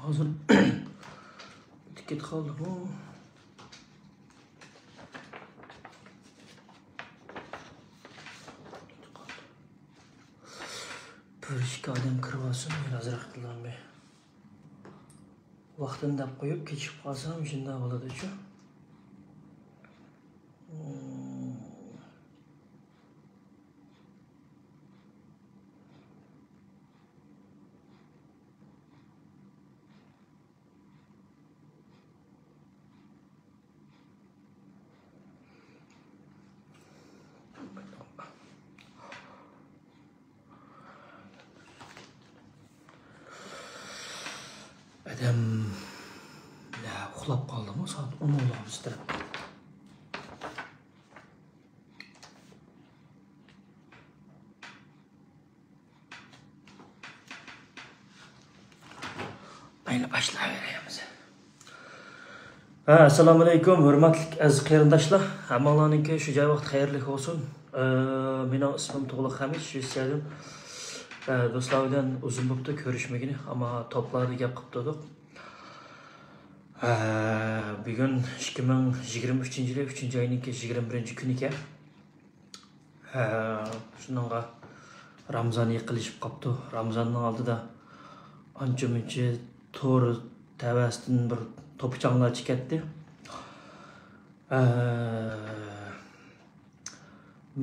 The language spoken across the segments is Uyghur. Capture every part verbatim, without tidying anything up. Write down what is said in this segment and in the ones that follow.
ھازىر ئۆتۈپ كېتىپ قالدىمۇ؟ بىر ئىككى ئادەم كىرىۋالسۇن، مەن ئازراق قىلىمەن. ۋاقتىنى دەپ قويۇپ، كېچىكىپ قالسام، شۇنداق بولىدۇچۇ. ئادەملەر ئۇخلاپ قالدىمۇ؟ سائەت ئون بولغان بىز تەرەپتە. مەيلى، باشلاۋېرەيمىز. ھە، ئەسسالامۇئەلەيكۇم، ھۆرمەتلىك ئەزىز قېرىنداشلار. ھەممىڭلارنىڭكى شۇ جاي ۋاقتى خەيرلىك بولسۇن. ئە، مېنىڭ ئىسمىم تۇغلۇق خەمىت، شىۋېتسىيەدىن. ئە، دوستلار بىلەن ئۇزۇن بوپتۇ كۆرۈشمىگىنى، ئەمما توپلاردا گەپ قىلىپ تۇردۇق. ئە، بۈگۈن ئىككى مىڭ يىگىرمە ئۈچىنچى يىلى ئۈچىنچى ئاينىڭكى يىگىرمە بىرىنچى كۈنىكەن. ھە، شۇنىڭغا رامىزان يېقىنلىشىپ قاپتۇ. رامىزاننىڭ ئالدىدا ئانچە-مۇنچە تور تەۋەسىدىن بىر توپا-چاڭلار چىقاتتى. ھە،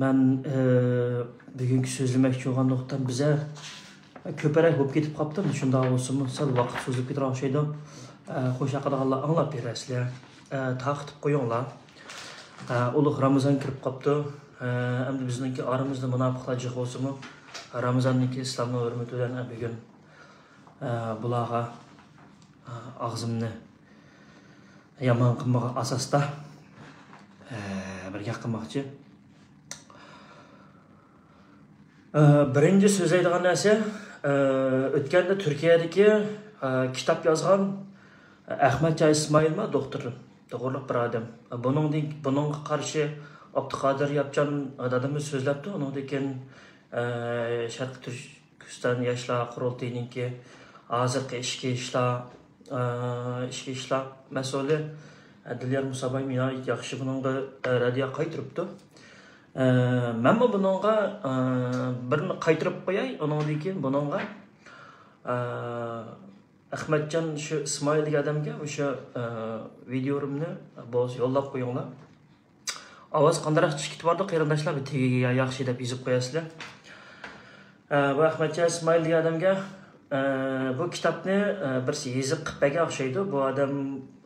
مەن، ئە، بۈگۈنكى سۆزلىمەكچى بولغان نۇقتام بىزە كۆپرەك بولۇپ كېتىپ قاپتۇ. شۇنداق بولسىمۇ، سەل ۋاقىت سوزۇلۇپ كېتىدىغان ئوخشايدۇ. ئە، خوش ھەققىدىغانلار ئاڭلاپ بېرەسىلەر. ئە، تارقىتىپ قويۇڭلار. ئە، ئۇلۇغ رامىزان كىرىپ قاپتۇ. ئە، ئەمدى بىزنىڭكى ئارىمىزدا مۇناپىقلار جىق بولسىمۇ، رامىزاننىڭكى ئىسلامنىڭ ھۆرمىتى بىلەن، ئە، بۈگۈن، ئە، بۇلارغا، ئە، ئاغزىمنى يامان قىلمىغان ئاساستا، ئە، بىر گەپ قىلماقچى. ئە، بىرىنچى سۆزلەيدىغان نەرسە، ئە، ئۆتكەندە تۈركىيەدىكى، ئە، كىتاب يازغان، ئە، ئەخمەتجان ئىسمائىلمۇ دوختۇر، توغرىلىق بىر ئادەم. بۇنىڭدىن، بۇنىڭغا قارشى ئابدۇقادىر ياپچان دادىمىز سۆزلەپتۇ. ئۇنىڭدىن كېيىن، ئە، شەرقىي تۈركىستان ياشلار قۇرۇلتىيىنىڭكى ھازىرقى ئىچكى ئىشلار، ئە، ئىچكى ئىشلار مەسئۇلى، ئە، دىليار مۇساباي ناھايىتى ياخشى بۇنىڭغا، ئە، رەددىيە قايتۇرۇپتۇ. ئە، مەنمۇ بۇنىڭغا، ئە، بىرنى قايتۇرۇپ قوياي، ئۇنىڭدىن كېيىن بۇنىڭغا، ئە، ئەخمەتجان شۇ ئىسمائىل دېگەن ئادەمگە مۇشۇ، ئە، ۋىدىيولىرىمنى بولسا يوللاپ قويۇڭلار. ئاۋاز قانداقراق چىقىپ كېتىۋاتىدۇ، قېرىنداشلار، بىر تېگىگە يا-، ياخشى دەپ يېزىپ قوياسىلەر. ئە، بۇ ئەخمەتجان ئىسمائىل دېگەن ئادەمگە، ئە، بۇ كىتابنى، ئە، بىرسى يېزىپ قىلىپ بەرگەن ئوخشايدۇ. بۇ ئادەم،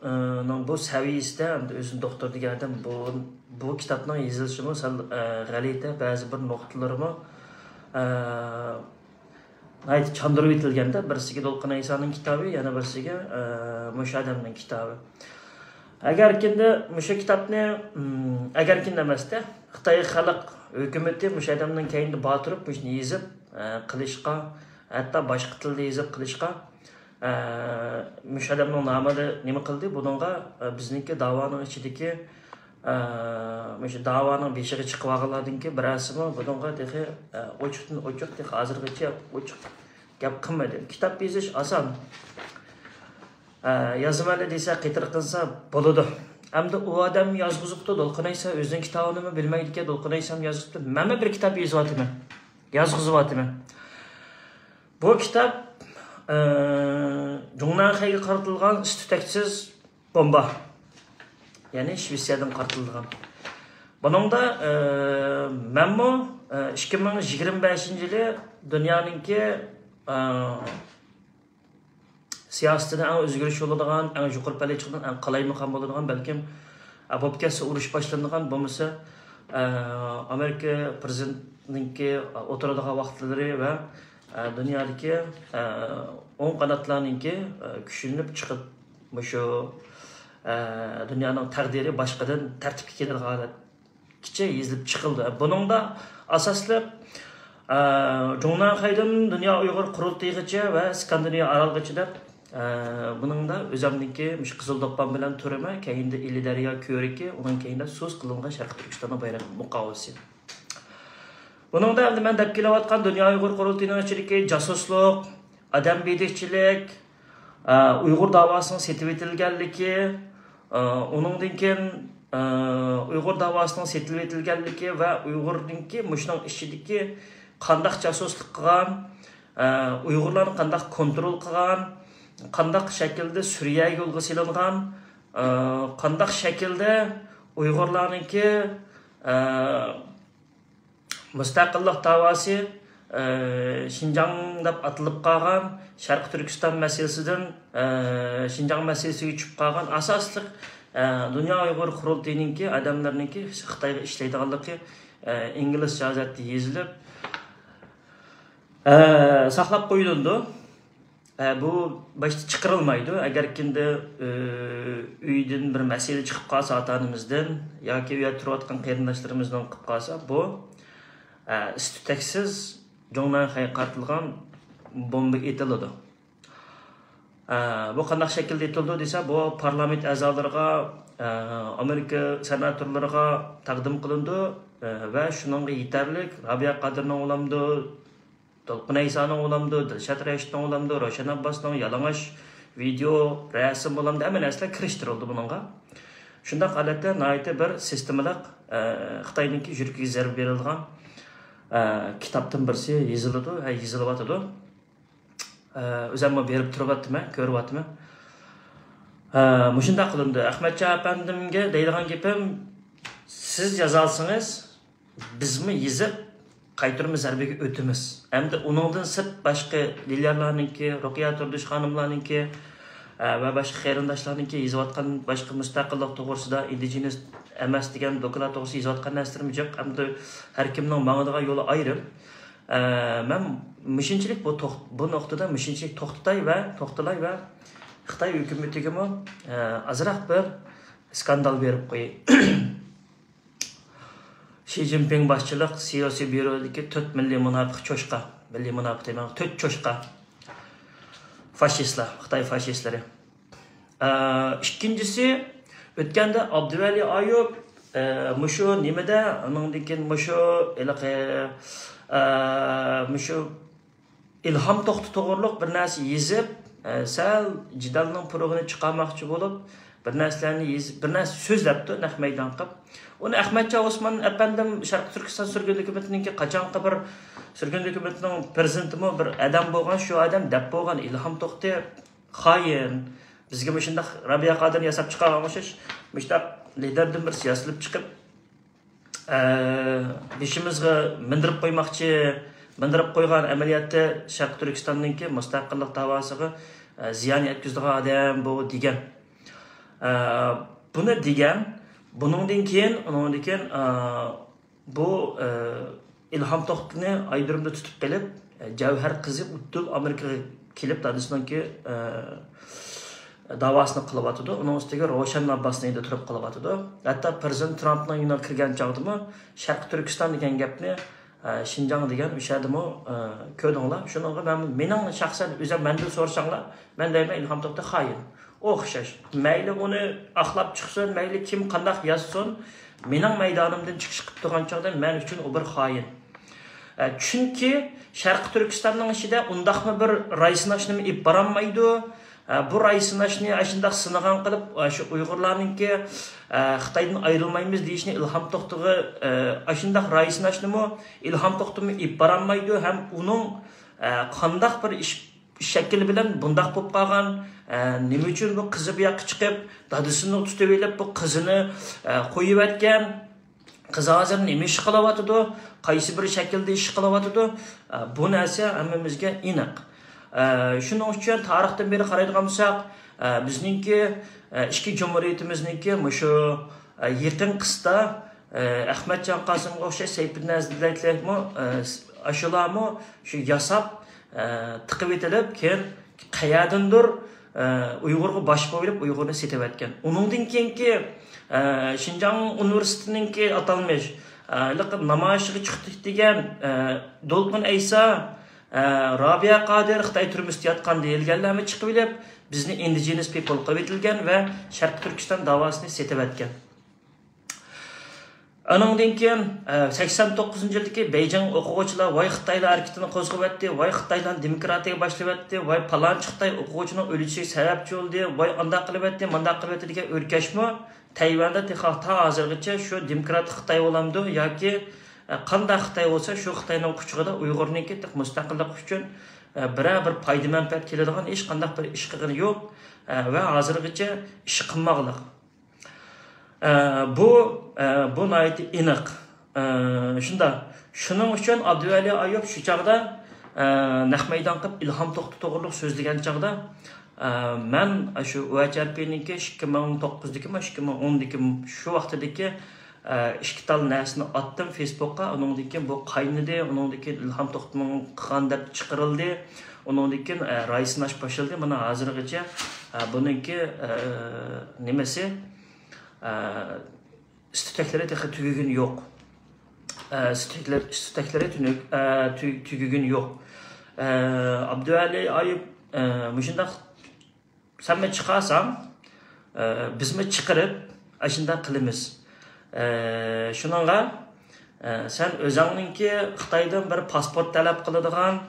ئە، نىڭ بۇ سەۋىيىسىدە، ئەمدى ئۆزىنى دوختۇر دېگەن ئادەم، بۇ، بۇ كىتابنىڭ يېزىلىشىمۇ سەل، ئە، غەلىتە، بەزى بىر نۇقتىلىرىمۇ، ئە، ناھايىتى چاندۇرۇۋېتىلگەندە، بىرسىگە دولقۇن ئەيسانىڭ كىتابى، يەنە بىرسىگە، ئە، مۇشۇ ئادەمنىڭ كىتابى. ئەگەركىندە مۇشۇ كىتابنى، ئىم، ئەگەركىندە ئەمەستە، خىتاي خەلق ھۆكۈمىتى مۇشۇ ئادەمنىڭ كەينىدە بار تۇرۇپ، مۇشۇنى يېزىپ، ئە، قىلىشقا، ھەتتا باشقا تىلدا يېزىپ قىلىشقا، ئە، مۇشۇ ئادەمنىڭ نامىدا نېمە قىلدى؟ بۇنىڭغا، ئە، بىزنىڭكى داۋانىڭ ئىچىدىكى، ئە، مۇشۇ داۋانىڭ بېشىغا چىقىۋالغانلاردىنكى بىرەرسىمۇ بۇنىڭغا تېخى، ئە، ئوچۇقتىن ئوچۇق، تېخى ھازىرغىچە ئوچۇق گەپ قىلمىدى. كىتاب يېزىش ئاسان. ئە، يازىمەنلە دېسە، قېتىرقىنسا بولىدۇ. ئەمدى ئۇ ئادەم يازغۇزۇپتۇ، دولقۇن ئەيسا ئۆزىنىڭ كىتابىنىمۇ بىلمەيدىكەن، دولقۇن ئەيسام يازغۇزۇپتۇ. مەنمۇ بىر كىتاب يېزىۋاتىمەن، يازغۇزۇۋاتىمەن. بۇ كىتاب، ئە، جۇڭنەنخەيگە قارىتىلغان ئىس-تۈتەكسىز بومبا. يەنى شىۋېتسىيەدىن قارىتىلغان. بۇنىڭدا، ئە، مەنمۇ، ئە، ئىككى مىڭ يىگىرمە بەشىنچى يىلى دۇنيانىڭكى، ئە، سىياسىتىدە ئەڭ ئۆزگىرىش بولىدىغان، ئەڭ يۇقىرى پەللىگە چىقىدىغان، ئەڭ قالايمىقان بولىدىغان، بەلكىم، ئە، بولۇپ كەتسە ئۇرۇش باشلىنىدىغان، بولمىسا، ئە، ئامېرىكا پىرېزىدېنتىنىڭكى ئولتۇرىدىغان ۋاقىتلىرى ۋە، ئە، دۇنيادىكى، ئە، ئوڭ قاناتلارنىڭكى، ئە، كۈچلىنىپ چىقىپ، مۇشۇ، ئە، دۇنيانىڭ تەقدىرى باشقىدىن تەرتىپكە كېلىدىغان ھالەتكىچە يېزىلىپ چىقىلدى. بۇنىڭدا ئاساسلىق، ئە، جۇڭنەنخەيدىن دۇنيا ئۇيغۇر قۇرۇلتىيىغىچە ۋە ئىسكەندىنىيە ئارالغىچە دەپ، ئە، بۇنىڭدا ئۆزەمنىڭكى مۇشۇ قىزىل دوپپام بىلەن تۇرىمەن، كەينىدە ئىلى دەريا كۆۋرۈكى، ئۇنىڭ كەينىدە سۇس قىلىنغان شەرقىي تۈركىستاننىڭ بايرىقى مۇقاۋىسى. بۇنىڭدا ئەمدى مەن دەپ كېلىۋاتقان دۇنيا ئۇيغۇر قۇرۇلتىيىنىڭ ئىچىدىكى جاسۇسلۇق، ئادەم بېدىكچىلىك، ئۇيغۇر داۋاسىنىڭ سېتىۋېتىلگەنلىكى، ئۇنىڭدىن كېيىن، ئۇيغۇر داۋاسىنىڭ سېتىۋېتىلگەنلىكى ۋە ئۇيغۇرنىڭكى مۇشۇنىڭ ئىچىدىكى قانداق جاسۇسلۇق قىلغان، ئۇيغۇرلارنى قانداق كونترول قىلغان، قانداق شەكىلدە سۈرىيەگە يولغا سېلىنغان، قانداق شەكىلدە ئۇيغۇرلارنىڭكى، مۇستەقىللىق داۋاسى، ئە، شىنجاڭ دەپ ئاتىلىپ قالغان شەرقىي تۈركىستان مەسىلىسىدىن، ئە، شىنجاڭ مەسىلىسىگە چۈشۈپ قالغان ئاساسلىق، ئە، دۇنيا ئۇيغۇر قۇرۇلتىيىنىڭكى ئادەملىرىنىڭكى خىتايغا ئىشلەيدىغانلىقى، ئە، ئىنگلىزچە ھالەتتە يېزىلىپ، ئە، ساقلاپ قويۇلىدۇ. ئە، بۇ باشتا چىقىرىلمايدۇ. ئەگەر كىمدە، ئە، ئۆيدىن بىر مەسىلە چىقىپ قالسا، ئاتا-ئانىمىزدىن ياكى ئۇ يەردە تۇرۇۋاتقان قېرىنداشلىرىمىزدىن قىلىپ قالسا، بۇ، ئە، ئىس-تۈتەكسىز جۇڭنەنخەيگە قارىتىلغان بومبا ئېتىلىدۇ. ئە، بۇ قانداق شەكىلدە ئېتىلىدۇ دېسە، بۇ پارلامېنت ئەزالىرىغا، ئە، ئامېرىكا سېناتورلىرىغا تەقدىم قىلىنىدۇ، ئە، ۋە شۇنىڭغا يېتەرلىك رابىيە قادىرنىڭ بولامدۇ، دولقۇن ئەيسانىڭ بولامدۇ، دىلشات رەشىتنىڭ بولامدۇ، روشەن ئابباسنىڭ يالىڭاچ ۋىدېئو، رەسىم بولامدۇ، ھەممە نەرسىلەر كىرىشتۈرۈلدى بۇنىڭغا. شۇنداق ھالەتتە ناھايىتى بىر سىستېمىلىق، ئە، خىتاينىڭكى يۈرىكىگە زەربە بېرىلغان، ئە، كىتابتىن بىرسى يېزىلىدۇ، ھە، يېزىلىۋاتىدۇ. ئە، ئۆزۈممۇ بېرىپ تۇرۇۋاتىمەن، كۆرۈۋاتىمەن. ئە، مۇشۇنداق قىلىندى. ئەخمەتجان ئەپەندىمگە دەيدىغان گېپىم، سىز يازالسىڭىز، بىزمۇ يېزىپ، قايتۇرما زەربىگە ئۆتىمىز. ئەمدى ئۇنىڭدىن سىرت باشقا لىليالارنىڭكى، رۇقىيە تۇردۇش خانىملارنىڭكى، ئە، ۋە باشقا قېرىنداشلارنىڭكى يېزىۋاتقان باشقا مۇستەقىللىق توغرىسىدا، ئىندىجېنىس ئەمەس دېگەن دوكلات توغرىسىدا يېزىۋاتقان نەرسىلىرىمۇ جىق. ئەمدى ھەر كىمنىڭ ماڭىدىغان يولى ئايرىم. ئە، مەن مۇشۇنچىلىك بۇ توخ-، بۇ نۇقتىدا مۇشۇنچىلىك توختىتاي ۋە توختىلاي ۋە خىتاي ھۆكۈمىتىگىمۇ، ئە، ئازراق بىر ئىسكاندال بېرىپ قوياي. شى جىنپىڭ باشچىلىق سىياسىي بيۇرودىكى تۆت مىللىي مۇناپىق چوشقا، مىللىي مۇناپىق دېمەڭ، تۆت چوشقا. فاشىستلار، خىتاي فاشىستلىرى. ئە، ئىككىنچىسى، ئۆتكەندە ئابدۇۋەلى ئايۇپ، ئە، مۇشۇ نېمىدە، ئۇنىڭدىن كېيىن مۇشۇ ھېلىقى، ئە، مۇشۇ ئىلھام توختى توغرۇلۇق بىر نەرسە يېزىپ، ئە، سەل جېدەلنىڭ پۇرىقىنى چىقارماقچى بولۇپ، بىر نەرسىلەرنى يېزىپ، بىر نەرسە سۆزلەپتۇ نەق مەيدان قىلىپ. ئۇنى ئەخمەتجان ئوسمان ئەپەندىم شەرقىي تۈركىستان سۈرگۈن ھۆكۈمىتىنىڭكى قاچانقى بىر سۈرگۈن ھۆكۈمىتىنىڭ پىرېزىدېنتىمۇ بىر ئادەم بولغان، شۇ ئادەم دەپ بولغان، ئىلھام توختى خائىن. بىزگە مۇشۇنداق رابىيە قادىرنى ياساپ چىقارغان ئوخشاش، مۇشۇنداق لىدېردىن بىرسى ياسىلىپ چىقىپ، ئە، بېشىمىزغا مىندۈرۈپ قويماقچى، مىندۈرۈپ قويغان ئەمەلىيەتتە شەرقىي تۈركىستاننىڭكى مۇستەقىللىق داۋاسىغا، ئە، زىيان يەتكۈزىدىغان ئادەم بۇ دېگەن. ئە، بۇنى دېگەن، بۇنىڭدىن كېيىن، ئۇنىڭدىن كېيىن، ئە، بۇ، ئە، ئىلھام توختىنى ئايرىمدا تۇتۇپ قېلىپ، ئە، جەۋھەر قىزى ئۇددۇل ئامېرىكىغا كېلىپ، دادىسىنىڭكى، ئە، داۋاسىنى قىلىۋاتىدۇ. ئۇنىڭ ئۈستىگە روشەن ئابباسنى ئىدى تۇرۇپ قىلىۋاتىدۇ. ھەتتا پىرېزىدېنت ترامپنىڭ يېنىغا كىرگەن چاغدىمۇ شەرقىي تۈركىستان دېگەن گەپنى، ئە، شىنجاڭ دېگەن ئۆشە يەردىمۇ، ئە، كۆردۈڭلار. شۇنىڭغا مەن، مېنىڭ شەخسەن ئۆزۈم مەندىن سورىساڭلار، مەن دەيمەن، ئىلھام توختى خائىن. ئوخشاش. مەيلى ئۇنى ئاقلاپ چىقسۇن، مەيلى كىم قانداق يازسۇن، مېنىڭ مەيدانىمدىن چىقىش قىلىپ تۇرغان چاغدا مەن ئۈچۈن ئۇ بىر خائىن. ئە، چۈنكى شەرقىي تۈركىستاننىڭ ئىچىدە ئۇنداقمۇ بىر راي سىناش نېمە ئېلىپ بارالمايدۇ. ئە، بۇ راي سىناشنى ئاشۇنداق سىنىغان قىلىپ، ئاشۇ ئۇيغۇرلارنىڭكى، ئە، خىتايدىن ئايرىلمايمىز دېيىشنى ئىلھام توختىغا، ئە، ئاشۇنداق راي سىناشنىمۇ ئىلھام توختىمۇ ئېلىپ بارالمايدۇ ھەم ئۇنىڭ، ئە، قانداق بىر ئىش شەكلى بىلەن بۇنداق بولۇپ قالغان، ئە، نېمە ئۈچۈن بۇ قىزى بۇ ياققا چىقىپ، دادىسىنى تۇتۇۋېلىپ، بۇ قىزىنى، ئە، قويۇۋەتكەن؟ قىزى ھازىر نېمە ئىش قىلىۋاتىدۇ؟ قايسى بىر شەكىلدە ئىش قىلىۋاتىدۇ؟ ئە، بۇ نەرسە ھەممىمىزگە ئېنىق. ئە، شۇنىڭ ئۈچۈن تارىختىن بېرى قارايدىغان بولساق، ئە، بىزنىڭكى، ئە، ئىككى جۇمھۇرىيىتىمىزنىڭكى مۇشۇ، ئە، يېقىنقىسىدا، ئە، ئەخمەتجان قاسىمغا ئوخشاش سەيپىدىن ئەزىز دېگەنلەرمۇ، ئە، ئاشۇلارمۇ شۇ ياساپ، ئە، تىقىۋېتىلىپ، كېيىن قەيەردىندۇر، ئە، ئۇيغۇرغا باش بولۇپ، ئۇيغۇرنى سېتىۋەتكەن. ئۇنىڭدىن كېيىنكى، ئە، شىنجاڭ ئۇنىۋېرسىتېتىنىڭكى ئاتالمىش، ئە، ھېلىقى نامايىشىغا چىقتى دېگەن، ئە، دولقۇن ئەيسا، ئە، رابىيە قادىر خىتاي تۈرمىسىدە ياتقان دېيىلگەنلەرمۇ چىقىۋېلىپ، بىزنى ئىندىجېنس پىپل قىلىۋېتىلگەن ۋە شەرقىي تۈركىستان داۋاسىنى سېتىۋەتكەن. ئانىڭدىن كېيىن، ئە، سەكسەن توققۇزىنچى يىلدىكى بېيجىڭ ئوقۇغۇچىلار ۋاي خىتايلار ھەرىكىتىنى قوزغىۋەتتى، ۋاي خىتايلار دېموكراتىيە باشلىۋەتتى، ۋاي پالانچى خىتاي ئوقۇغۇچىنىڭ ئۆلۈشىگە سەۋەبچى بولدى، ۋاي ئانداق قىلىۋەتتى، مانداق قىلىۋەتتى دېگەن ئۆركەشمۇ تەيۋەندە تېخى تا ھازىرغىچە شۇ دېموكراتىك خىتاي بولامدۇ ياكى، ئە، قانداق خىتاي بولسا شۇ خىتاينىڭ قۇچىقىدا ئۇيغۇرنىڭكى مۇستەقىللىق ئۈچۈن، ئە، بىرەر بىر پايدا مەنپەئەت كېلىدىغان ھېچقانداق بىر ئىش قىلغىنى يوق، ئە، ۋە ھازىرغىچە ئىش قىلماقلىق. ئە، بۇ، ئە، بۇ ناھايىتى ئېنىق. ئە، شۇنداق. شۇنىڭ ئۈچۈن ئابدۇۋەلى ئايۇپ شۇ چاغدا، ئە، نەق مەيدان قىلىپ ئىلھام توختى توغرۇلۇق سۆزلىگەن چاغدا، ئە، مەن شۇ ئۇ ئەچ ئار پىنىڭكى ئىككى مىڭ توققۇزدىكىمۇ، ئىككى مىڭ ئوندىكى شۇ ۋاقتىدىكى، ئە، ئىككى تال نەرسىنى ئاتتىم فېيسبۇكقا. ئۇنىڭدىن كېيىن بۇ قاينىدى. ئۇنىڭدىن كېيىن ئىلھام توختىنىڭ قىلغان دەپ چىقىرىلدى. ئۇنىڭدىن كېيىن، ئە، راي سىناش باشلىدى. مانا ھازىرغىچە، ئە، بۇنىڭكى، ئە، نېمىسى، ئە، ئىس-تۈتەكلىرى تېخى تۈگىگىنى يوق. ئە، ئىس-تۈتەكلىرى، ئىس-تۈتەكلىرى تۈنۈك، ئە، تۈ-، تۈگىگىنى يوق. ئە، ئابدۇۋەلى ئايۇپ، ئە، مۇشۇنداق سەنمۇ چىقارساڭ، ئە، بىزمۇ چىقىرىپ، ئاشۇنداق قىلىمىز. ئە، شۇنىڭغا، ئە، سەن ئۆزۈڭنىڭكى خىتايدىن بىر پاسپورت تەلەپ قىلىدىغان،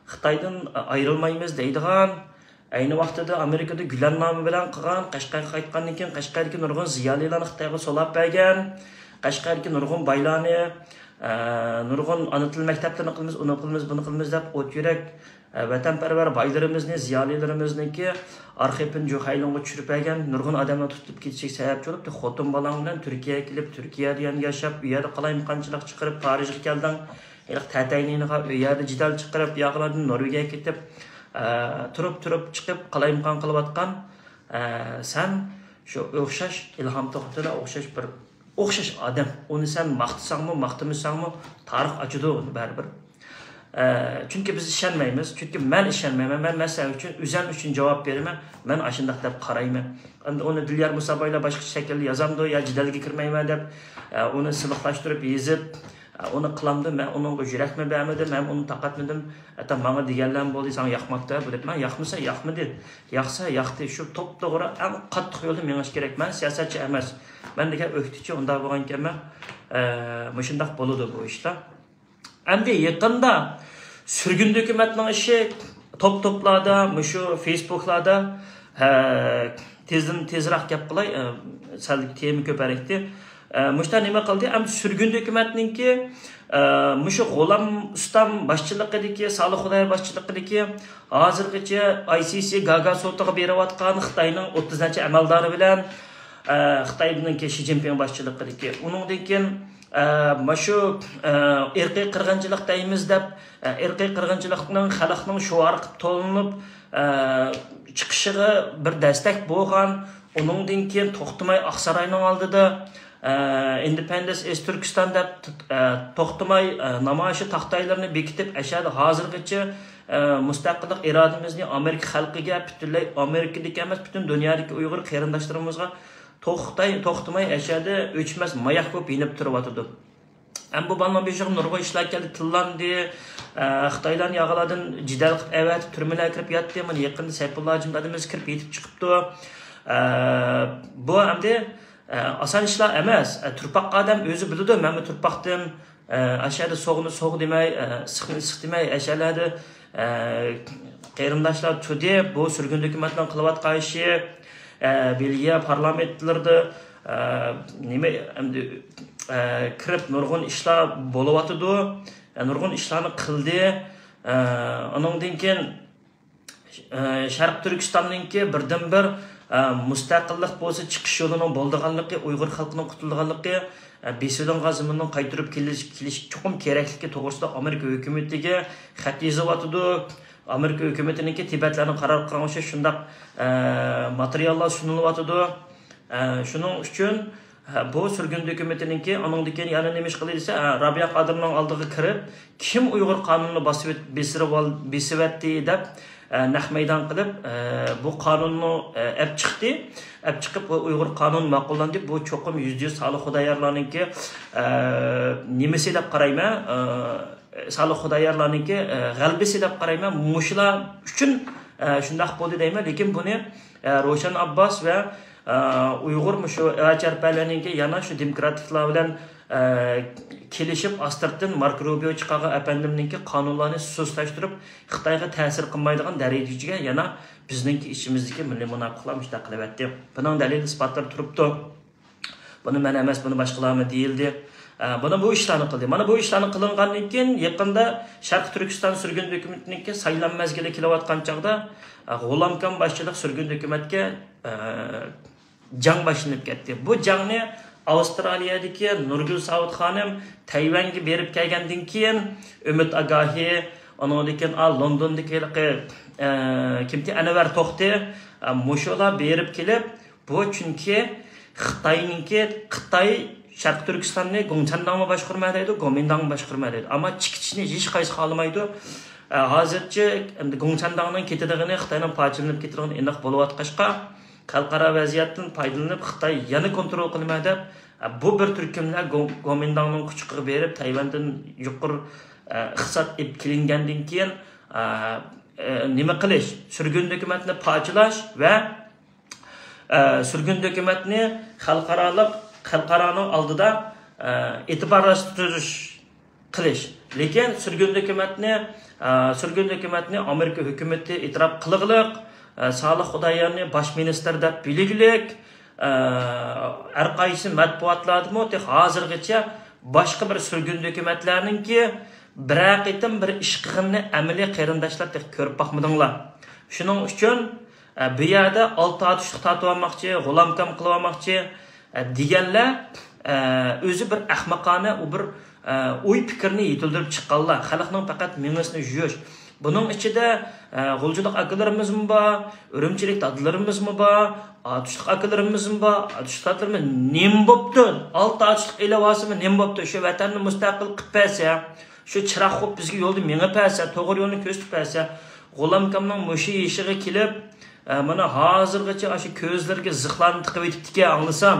خىتايدىن ئايرىلمايمىز دەيدىغان، ئەينى ۋاقتىدا ئامېرىكىدا گۈلەننامە بىلەن قىلغان، قەشقەرگە قايتقاندىن كېيىن قەشقەردىكى نۇرغۇن زىيالىيلارنى خىتايغا سولاپ بەرگەن، قەشقەردىكى نۇرغۇن بايلارنى، ئە، نۇرغۇن ئانا تىل مەكتەپلىرىنى قىلىمىز، ئۇنى قىلىمىز، بۇنى قىلىمىز دەپ ئوت يۈرەك، ئە، ۋەتەنپەرۋەر بايلىرىمىزنى، زىيالىيلىرىمىزنىڭكى ئارخىپىنى جۇخەيلىڭغا چۈشۈرۈپ بەرگەن، نۇرغۇن ئادەملەر تۇتۇلۇپ كېتىشىگە سەۋەبچى بولۇپ، خوتۇن بالاڭ بىلەن تۈركىيەگە كېلىپ، تۈركىيەدە يەنە ياشاپ، ئۇ يەردە قالايمىقانچىلىق چىقىرىپ، پارىژغا كەلدىڭ. ھېلىقى تەتەينىڭ يېنىغا ئۇ يەردە جېدەل چىقىرىپ، ئۇ ياقلاردىن نورۋېگىيەگە كېتىپ، ئە، تۇرۇپ، تۇرۇپ چىقىپ قالايمىقان قىلىۋاتقان، ئە، سەن شۇ ئوخشاش ئىلھام توختىغا ئوخشاش بىر ئوخشاش ئادەم. ئۇنى سەن ماختىساڭمۇ، ماختىمىساڭمۇ، تارىخ ئاچىدۇ ئۇنى بەرىبىر. ئە، چۈنكى بىز ئىشەنمەيمىز. چۈنكى مەن ئىشەنمەيمەن. مەن مەسىلە ئۈچۈن، ئۆزۈم ئۈچۈن جاۋاب بېرىمەن. مەن ئاشۇنداق دەپ قارايمەن. ئەمدى ئۇنى دىليار مۇسابايلا باشقىچە شەكىلدە يازامدۇ يا جېدەلگە كىرمەيمەن دەپ، ئە، ئۇنى سىلىقلاشتۇرۇپ يېزىپ، ئە، ئۇنى قىلامدۇ. مەن ئۇنىڭغا يۈرەكمۇ بەرمىدىم، ھەم ئۇنى تاقاتمىدىم. ھەتتا ماڭا دېگەنلەرمۇ بولدى، ساڭا ياقماپتۇ دەپ. مەن ياقمىسا ياقمىدى، ياقسا ياقتى. شۇ توپتوغرا ئەڭ قاتتىق يولدا مېڭىش كېرەك. مەن سىياسەتچى ئەمەس. مەن دېگەن ئۆكتىچى ئۇنداق بولغانكەنمەن. ئە، مۇشۇنداق بولىدۇ بۇ ئىشلار. ئەمدى يېقىندا سۈرگۈندە ھۆكۈمەتنىڭ ئىشى توپ-توپلاردا، مۇشۇ فېيسبۇكلاردا، ھە، تېزدىن تېزراق گەپ قىلاي، ئە، سەل تېما كۆپەرەكتى. ئە، مۇشتا نېمە قىلدى؟ ئەمدى سۈرگۈندە ھۆكۈمەتنىڭكى، ئە، مۇشۇ غۇلام ئۇستام باشچىلىقىدىكى، سالىھ خۇدايار باشچىلىقىدىكى ھازىرغىچە ئاي سىي سىي گاگا سوتىغا بېرىۋاتقان خىتاينىڭ ئوتتۇز نەچچە ئەمەلدارى بىلەن، ئە، خىتاينىڭكى شى جىنپىڭ باشچىلىقىدىكى، ئۇنىڭدىن كېيىن، ئە، مۇشۇ، ئە، ئىرقىي قىرغىنچىلىق دەيمىز دەپ، ئە، ئىرقىي قىرغىنچىلىقنىڭ خەلقنىڭ شوئارى قىلىپ تولۇنۇپ، ئە، چىقىشىغا بىر دەستەك بولغان، ئۇنىڭدىن كېيىن توختىماي ئاقساراينىڭ ئالدىدا، ئە، ئىندېپېندېنس ئىز تۈركىستان دەپ، ئە، توختىماي، ئە، نامايىشى تاختايلىرىنى بېكىتىپ، ئەشەدە ھازىرغىچە، ئە، مۇستەقىللىق ئىرادىمىزنى ئامېرىكا خەلقىگە، پۈتۈنلەي ئامېرىكىدىكى ئەمەس، پۈتۈن دۇنيادىكى ئۇيغۇر قېرىنداشلىرىمىزغا توختاي-، توختىماي ئەشەدە ئۆچمەس ماياق بولۇپ يېنىپ تۇرۇۋاتىدۇ. ھەم بۇ بالىنىڭ بېشىغا نۇرغۇن ئىشلار كەلدى، تىللاندى، ئە، خىتايلارنى ياغىلاردىن جېدەل قىلىپ ئەۋەتىپ تۈرمىلەرگە كىرىپ ياتتى. مانا يېقىندا سەيپۇللا ھاجىمۇ دادىمىز كىرىپ يېتىپ چىقىپتۇ. ئە، بۇ ئەمدى، ئە، ئاسان ئىشلار ئەمەس. ئە، تۇرپاق ئادەم ئۆزى بىلىدۇ، مەنمۇ تۇرپاقتىن. ئە، ئاشۇ يەردە سوغۇقنى سوغۇق دېمەي، ئە، ئىسسىقنى ئىسسىق دېمەي، ئاشۇ يەرلەردە، ئە، قېرىنداشلار تۇردى. بۇ سۈرگۈندە ھۆكۈمەتنىڭ قىلىۋاتقان ئىشى، ئە، بېلگىيە پارلامېنتلىرىدا، ئە، نېمە، ئەمدى، ئە، كىرىپ نۇرغۇن ئىشلار بولۇۋاتىدۇ. ئە، نۇرغۇن ئىشلارنى قىلدى. ئە، ئۇنىڭدىن كېيىن، ئە، شەرقىي تۈركىستاننىڭكى بىردىنبىر، ئە، مۇستەقىللىق بولسا چىقىش يولىنىڭ بولىدىغانلىقى، ئۇيغۇر خەلقىنىڭ قۇتۇلىدىغانلىقى، ئە، بېسىۋېلىنغان زېمىننىڭ قايتۇرۇپ كېلىش، كېلىشى چوقۇم كېرەكلىكى توغرىسىدا ئامېرىكا ھۆكۈمىتىگە خەت يېزىۋاتىدۇ. ئامېرىكا ھۆكۈمىتىنىڭكى تىبەتلەرنىڭ قارار قىلغان ئوخشاش شۇنداق، ئە، ماتېرىياللار سۇنۇلۇۋاتىدۇ. ئە، شۇنىڭ ئۈچۈن، ھە، بۇ سۈرگۈندە ھۆكۈمىتىنىڭكى، ئۇنىڭدىن كېيىن يەنە نېمە ئىش قىلدى دېسە، ئە، رابىيە قادىرنىڭ ئالدىغا كىرىپ، كىم ئۇيغۇر قانۇنىنى باسىۋېت-، بېسىرىۋال-، بېسىۋەتتى دەپ، ئە، نەق مەيدان قىلىپ، ئە، بۇ قانۇننى، ئە، ئەپ چىقتى. ئەپ چىقىپ، بۇ ئۇيغۇر قانۇنى ماقۇللاندى. بۇ چوقۇم يۈزدە يۈز سالىھ خۇدايارلارنىڭكى، ئە، نېمىسى دەپ قارايمەن، ئە، سالىھ خۇدايارلارنىڭكى، ئە، غەلىبىسى دەپ قارايمەن. مۇشۇلار ئۈچۈن، ئە، شۇنداق بولدى دەيمەن. لېكىن بۇنى، ئە، روشەن ئابباس ۋە، ئە، ئۇيغۇر مۇشۇ ئەۋەچەرپەلەرنىڭكى يەنە شۇ دېموكراتىكلار بىلەن، ئە، كېلىشىپ، ئاستىرتىن ماركو روبىيو چىقارغان ئەپەندىمنىڭكى قانۇنلارنى سۇسلاشتۇرۇپ، خىتايغا تەسىر قىلمايدىغان دەرىجىگە يەنە بىزنىڭكى ئىچىمىزدىكى مىللىي مۇناپىقلار مۇشۇنداق قىلىۋەتتى. بۇنىڭ دەلىل ئىسپاتلىرى تۇرۇپتۇ. بۇنى مەن ئەمەس، بۇنى باشقىلارمۇ دېيىلدى. ئە، بۇنى بۇ ئىشلارنى قىلدى. مانا بۇ ئىشلارنى قىلىنغاندىن كېيىن، يېقىندا شەرقىي تۈركىستان سۈرگۈن ھۆكۈمىتىنىڭكى سايلام مەزگىلى كېلىۋاتقان چاغدا، ئە، غۇلامكام باشچىلىق سۈرگۈن ھۆكۈمەتكە، ئە، جەڭ باشلىنىپ كەتتى. بۇ جەڭنى ئاۋسترالىيەدىكى نۇرگۈل ساۋۇت خانىم تەيۋەنگە بېرىپ كەلگەندىن كېيىن، ئۈمىد ئاگاھى، ئۇنىڭدىن كېيىن، ئا، لوندوندىكى ھېلىقى، ئە، كىمتى، ئەنۋەر توختى، ئە، مۇشۇلار بېرىپ كېلىپ، بۇ چۈنكى خىتاينىڭكى، خىتاي شەرقىي تۈركىستاننى گوڭچەنداڭمۇ باشقۇرماي دەيدۇ، گومىنداڭمۇ باشقۇرماي دەيدۇ. ئەمما چېكىتىشنى ھېچقايسى خالىمايدۇ. ئە، ھازىرچە ئەمدى گوڭچەنداڭنىڭ كېتىدىغىنى، خىتاينىڭ پارچىلىنىپ كېتىدىغىنى ئېنىق بولۇۋاتقاچقا، خەلقئارا ۋەزىيەتتىن پايدىلىنىپ، خىتاي يەنە كونترول قىلىمەن دەپ، ئە، بۇ بىر تۈركۈملەر گو-، گومىنداڭنىڭ قۇچىقىغا بېرىپ، تەيۋەندىن يۇقىرى، ئە، ئىقتىساد ئېلىپ كېلىنگەندىن كېيىن، ئە، ئە، نېمە قىلىش، سۈرگۈن ھۆكۈمەتنى پارچىلاش ۋە، ئە، سۈرگۈن ھۆكۈمەتنى خەلقئارالىق، خەلقئارانىڭ ئالدىدا، ئە، ئېتىبارلاشتۇرۇش قىلىش. لېكىن سۈرگۈن ھۆكۈمەتنى، ئە، سۈرگۈن ھۆكۈمەتنى ئامېرىكا ھۆكۈمىتى ئېتىراپ قىلغۇلۇق، ئە، سالىھ خۇدايارنى باش مىنىستىر دەپ بىلگۈلۈك، ئە، ھەر قايسى مەتبۇئاتلاردىمۇ تېخى ھازىرغىچە باشقا بىر سۈرگۈن ھۆكۈمەتلەرنىڭكى بىرەر قېتىم بىر ئىش قىلغىنىنى ئەمەلىي قېرىنداشلار تېخى كۆرۈپ باقمىدىڭلار. شۇنىڭ ئۈچۈن، ئە، بۇ يەردە ئالتە ئاتۇشلۇق تارتىۋالماقچى، غۇلامكام قىلىۋالماقچى، ئە، دېگەنلەر، ئە، ئۆزى بىر ئەخمىقانە، ئۇ بىر، ئە، ئوي پىكىرنى يېتىلدۈرۈپ چىققانلار. خەلقنىڭ پەقەت مېڭىسىنى يۇيۇش. بۇنىڭ ئىچىدە، ئە، غۇلجىلىق ئاكىلىرىمىزمۇ بار، ئۈرۈمچىلىك دادىلىرىمىزمۇ بار، ئاتۇشلۇق ئاكىلىرىمىزمۇ بار، ئاتۇشلۇق دادىلىرىمىز نېمە بوپتۇ؟ ئالتە ئاتۇشلۇق ئېلىۋالسىمۇ نېمە بوپتۇ؟ شۇ ۋەتەننى مۇستەقىل قىلىپ بەرسە، شۇ چىراغ قويۇپ بىزگە يولدا مېڭىپ بەرسە، توغرا يولنى كۆرسىتىپ بەرسە، غۇلامكامنىڭ مۇشۇ يېشىغا كېلىپ، ئە، مانا ھازىرغىچە ئاشۇ كۆزلىرىگە زىخلارنى تىقىۋېتىپتىكەن، ئاڭلىسام.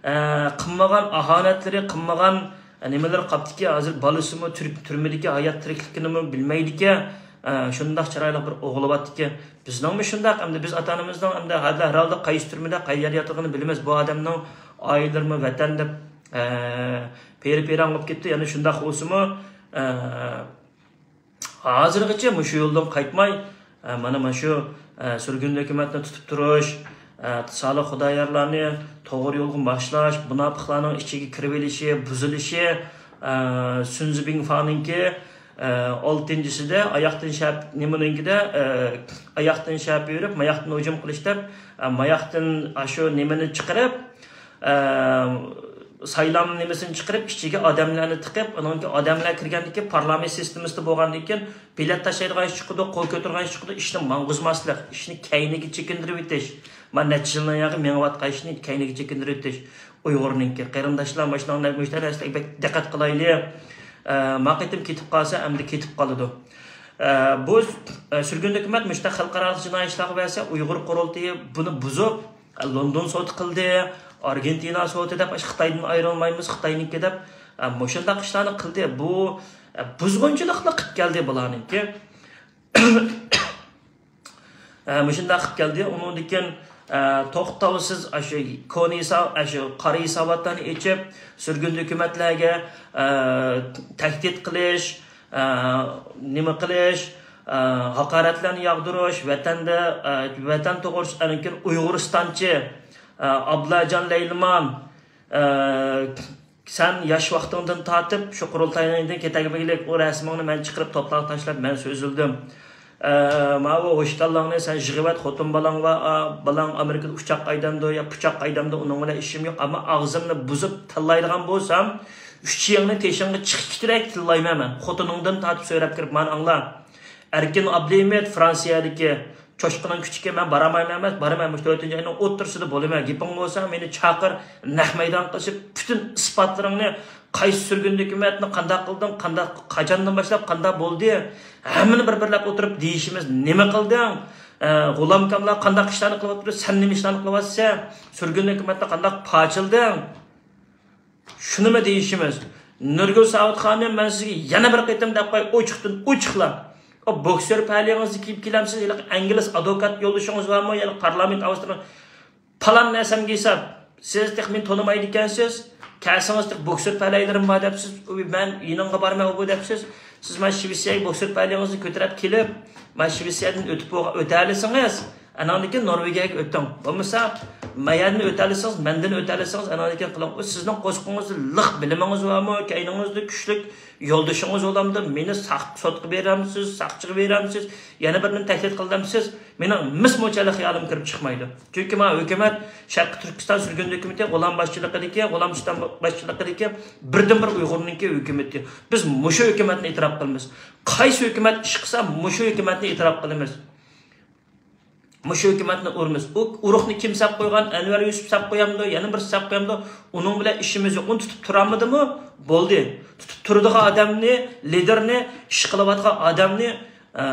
ئە، قىلمىغان ئاھانەتلىرى، قىلمىغان، ئە، نېمىلىرى قاپتىكەن. ھازىر بالىسىمۇ تۈر-، تۈرمىدىكى ھايات تىرىكلىكىنىمۇ بىلمەيدىكەن. ئە، شۇنداق چىرايلىق بىر ئوغلى بارتىكەن. بىزنىڭمۇ شۇنداق، ئەمدى بىز ئاتا-ئانىمىزنىڭ ئەمدى ھازىر ھەر ھالدا قايسى تۈرمىدە، قەيەردە ياتىدىغىنى بىلىمىز. بۇ ئادەمنىڭ ئائىلىلىرىمۇ ۋەتەن دەپ، ئە، پېرى-پېرەڭ بولۇپ كەتتى. يەنە شۇنداق بولسىمۇ، ئە، ھازىرغىچە مۇشۇ يولدىن قايتماي، ئە، مانا، مانا شۇ، ئە، سۈرگۈن ھۆكۈمەتنى تۇتۇپ تۇرۇش، ئە، سالىھ خۇدايارلارنى توغرا يولغا باشلاش، مۇناپىقلارنىڭ ئىچىگە كىرىۋېلىشى، بۇزۇلۇشى، ئە، سۈن زىبىڭفانىڭكى، ئە، ئالتىنچىسىدە ئاياقتىن شەپ-، نېمىنىڭكىدە، ئە، ئاياقتىن شەپە يۈرۈپ، ماياقتىن ھۇجۇم قىلىش دەپ، ئە، ماياقتىن ئاشۇ نېمىنى چىقىرىپ، ئە، سايلام نېمىسىنى چىقىرىپ، ئىچىگە ئادەملەرنى تىقىپ، ئۇنىڭكى ئادەملەر كىرگەندىن كېيىن، پارلامېنت سىستېمىسىدا بولغاندىن كېيىن، بېلەت تاشلايدىغان ئىش چىقىدۇ، قول كۆتۈرگەن ئىش چىقىدۇ، ئىشنى ماڭغۇزماسلىق، ئىشنى كەينىگە چېكىندۈرۈۋېتىش. مانا نەچچە يىلدىن ياقى مېڭىۋاتقان ئىشنى كەينىگە چېكىندۈرۈۋېتىش. ئۇيغۇرنىڭكى قېرىنداشلار، مۇشۇنىڭ مۇشۇ نەرسىلەرگە بەك دىققەت قىلايلى. ئە، ما قېتىم كېتىپ قالسا، ئەمدى كېتىپ قالىدۇ. ئە، بۇ، ئە، سۈرگۈن ھۆكۈمەت مۇشۇنداق خەلقئارالىق جىنايى ئىشلارغا بەرسە، ئۇيغۇر قۇرۇلتىيى بۇنى بۇزۇپ، لوندون سوتى قىلدى، ئارگېنتىنا سوتى دەپ، ئاشۇ خىتايدىن ئايرىلمايمىز، خىتاينىڭكى دەپ، ئە، مۇشۇنداق ئىشلارنى قىلدى. بۇ، ئە، بۇزغۇنچىلىقلا قىلىپ كەلدى بۇلارنىڭكى. ئە، مۇشۇنداق قىلىپ كەلدى. ئۇنىڭدىن كېيىن، ئە، توختاۋسىز ئاشۇ كونا ھېساب-، ئاشۇ قارا ھېساباتلارنى ئېچىپ، سۈرگۈن ھۆكۈمەتلەرگە، ئە، تەھدىت قىلىش، ئە، نېمە قىلىش، ئە، ھاقارەتلەرنى ياغدۇرۇش، ۋەتەندە، ئە، ۋەتەن توغرىسىدا، ئاندىن كېيىن ئۇيغۇرىستانچى، ئە، ئابلاجان لەيلىمان، ئە، سەن ياش ۋاقتىڭدىن تارتىپ شۇ قۇرۇلتاينىڭ ئىچىدىن كېتەلمىگىلىك، ئۇ رەسىمىڭنى مەن چىقىرىپ توپلاغا تاشلاپ مەن سۆزلىدىم. ئە، ماۋۇ ھوشكاللاڭنى سەن يىغىۋەت، خوتۇن بالاڭ ۋە، ئا، بالاڭ ئامېرىكىدا ئۇچاق ھەيدەمدۇ يا پۇچاق ھەيدەمدۇ، ئۇنىڭ بىلەن ئىشىم يوق. ئەمما ئاغزىمنى بۇزۇپ تىللايدىغان بولسام، ئۈچىيىڭنى تېشىڭغا چىقىپ كېتىرەك تىللايمەن مەن. خوتۇنۇڭدىن تارتىپ سۆرەپ كىرىپ، مانا ئاڭلا. ئەركىن ئابلىھېمىت، فرانسىيەدىكى چوشقىنىڭ كۈچىكى، مەن بارالمايمەن ئەمەس، بارىمەن، مۇشۇ تۆتىنچى ئاينىڭ ئوتتۇرىسىدا بولىمەن. گېپىڭ بولسا مېنى چاقىر، نەق مەيدانغا قىلىشىپ، پۈتۈن ئىسپاتلىرىڭنى، قايسى سۈرگۈن ھۆكۈمەتنى قانداق قىلدىڭ، قانداق، قاچاندىن باشلاپ قانداق بولدى، ھەممىنى بىر-بىرلەپ ئولتۇرۇپ دېيىشىمىز، نېمە قىلدىڭ؟ ئە، غۇلامكاملار قانداق ئىشلارنى قىلىۋاتىدۇ، سەن نېمە ئىشلارنى قىلىۋاتىسەن؟ سۈرگۈن ھۆكۈمەتنى قانداق پارچىلىدىڭ؟ شۇنىمۇ دېيىشىمىز. نۇرگۈل ساۋۇت خانىم، مەن سىزگە يەنە بىر قېتىم دەپ قوياي، ئوچۇقتىن ئوچۇقلا. ئۇ بوكسېر پەلىيىڭىزنى كىيىپ كېلەمسىز؟ ھېلىقى ئىنگلىز ئادۋوكات يولدىشىڭىز بارمۇ؟ يەنى پارلامېنت ئاۋۇسترالىيە پالان نەرسەمگە ھېساب. سىز تېخى مېنى تونۇمايدىكەنسىز. كەلسىڭىز، بوكسور پەلەيلىرىم بار دەپسىز، مەن يېنىڭغا بارىمەن ئۇ بۇ دەپسىز. سىز مانا شىۋېتسىيەگە بوكسور پەلىيىڭىزنى كۆتۈرۈپ كېلىپ، مانا شىۋېتسىيەدىن ئۆتۈپ بولغا-، ئۆتەلىسىڭىز، ئاناندىن كېيىن نورۋېگىيەگە ئۆتۈڭ. بولمىسا، ما يەردىن ئۆتەلىسىڭىز، مەندىن ئۆتەلىسىڭىز، ئاناندىن كېيىن قىلىڭ. ئۇ سىزنىڭ قورسىقىڭىزدا لىق بىلىمىڭىز بارمۇ، كەينىڭىزدە كۈچلۈك يولدىشىڭىز بولامدۇ، مېنى ساق-، سوتقا بېرەمسىز، ساقچىغا بېرەمسىز، يەنە بىرىنى تەھدىت قىلدىمسىز؟ مېنىڭ مىس مۇنچىلىك خىيالىم كىرىپ چىقمايدۇ. چۈنكى مانا ھۆكۈمەت، شەرقىي تۈركىستان سۈرگۈندە ھۆكۈمىتى، غۇلام باشچىلىقىدىكى، غۇلام سۇلتان باشچىلىقىدىكى بىردىنبىر ئۇيغۇرنىڭكى ھۆكۈمىتى. بىز مۇشۇ ھۆكۈمەتنى ئېتىراپ قىلىمىز. قايسى ھۆكۈمەت ئىش قىلسا، مۇشۇ ھۆكۈمەتنى ئېتىراپ قىلىمىز. مۇشۇ ھۆكۈمەتنى ئۇرىمىز. ئۇ ئۇرۇقنى كىم ساپ قويغان؟ ئەنۋەر يۈسۈپ ساپ قويامدۇ؟ يەنە بىرسى ساپ قويامدۇ؟ ئۇنىڭ بىلەن ئىشىمىز يوق. ئۇنى تۇتۇپ تۇرامدىمۇ؟ بولدى. تۇتۇپ تۇرىدىغان ئادەمنى، لىدېرنى، ئىش قىلىۋاتقان ئادەمنى، ئە،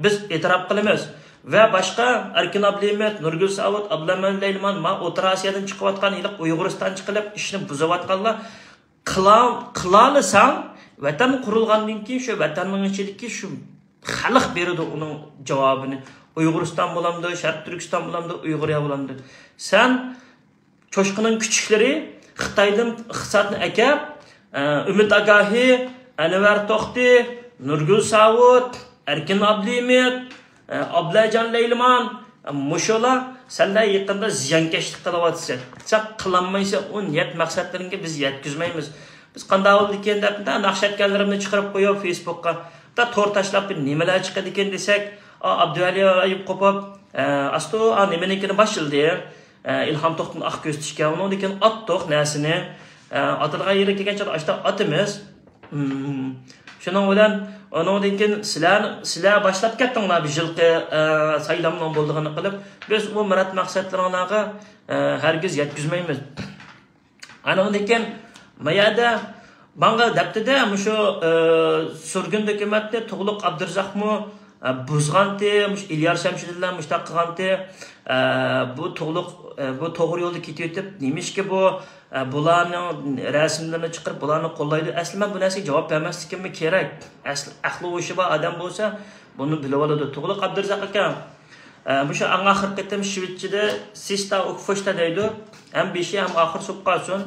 بىز ئېتىراپ قىلىمىز. ۋە باشقا ئەركىن ئابلىمىت، نۇرگۈل ساۋۇت، ئابلىمەن لەيلىمان، ما ئوتتۇرا ئاسىيادىن چىقىۋاتقان ھېلىقى ئۇيغۇرىستانچە قىلىپ ئىشنى بۇزۇۋاتقانلار قىلا-، قىلالىساڭ، ۋەتەن قۇرۇلغاندىن كېيىن شۇ ۋەتەننىڭ ئىچىدىكى شۇ خەلق بېرىدۇ ئۇنىڭ جاۋابىنى. ئۇيغۇرىستان بولامدۇ، شەرقىي تۈركىستان بولامدۇ، ئۇيغۇرىيە بولامدۇ. سەن چوشقىنىڭ كۈچۈكلىرى خىتايدىن ئىقتىسادنى ئەكەپ، ئە، ئۈمىد ئاگاھى، ئەنۋەر توختى، نۇرگۈل ساۋۇت، ئەركىن ئابلىمىت، ئابلەجان لەيلىمان، مۇشۇلار سەندە يېقىندا زىيانكەشلىك قىلىۋاتىسەن. سەن قىلالمايسەن، ئۇ نىيەت مەقسەتلىرىڭگە بىز يەتكۈزمەيمىز. بىز قانداق بولىدىكەن دەپ، ناخشا ئەتكەنلىرىمنى چىقىرىپ قويۇپ فېيسبۇكقا. دا تور تاشلاپ بىر نېمىلەر چىقىدىكەن دېسەك، ئا، ئابدۇۋەلى ئايۇپ قوپۇپ، ئە، ئاستۇ، ئا، نېمىنىڭكىنى باشلىدى. ئە، ئىلھام توختىنى ئاق كۆرسىتىشكە، ئۇنىڭدىن كېيىن ئاتتۇق نەرسىنى. ئە، ئاتىدىغان يېرىگە كەلگەن چاغدا ئاشتا ئاتىمىز. مم. شۇنىڭ بىلەن ئۇنىڭدىن كېيىن سىلەر، سىلەر باشلاپ كەتتىڭلار بۇ يىلقى، ئە، سايلامنىڭ بولىدىغىنى قىلىپ، بىز ئۇ مۇراد مەقسەتلىرىڭلارغا، ئە، ھەرگىز يەتكۈزمەيمىز. ئانىڭدىن كېيىن ما يەردە ماڭا دەپتىدە، مۇشۇ، ئە، سۈرگۈن ھۆكۈمەتنى تۇغلۇق ئابدۇرازاقمۇ، ئە، بۇزغانتى، مۇشۇ ئىليار شەمشىدىنلار مۇشۇنداق قىلغانتى، ئە، بۇ تۇغلۇق، ئە، بۇ توغرا يولدا كېتىۋېتىپ، نېمىشقا بۇ، ئە، بۇلارنىڭ رەسىملىرىنى چىقىرىپ، بۇلارنى قوللايدۇ؟ ئەسلى مەن بۇ نەرسىگە جاۋاب بەرمەسلىكىممۇ كېرەك. ئەسلى ئەقلى ھوشى بار ئادەم بولسا، بۇنى بىلىۋالىدۇ. تۇغلۇق ئابدۇرازاق ئاكا، ئە، مۇشۇ ئەڭ ئاخىرقى قېتىم شىۋېتچىدە سىستا ئوكفوشتا دەيدۇ. ھەم بېشى، ھەم ئاخىرى سوقۇپ قالسۇن.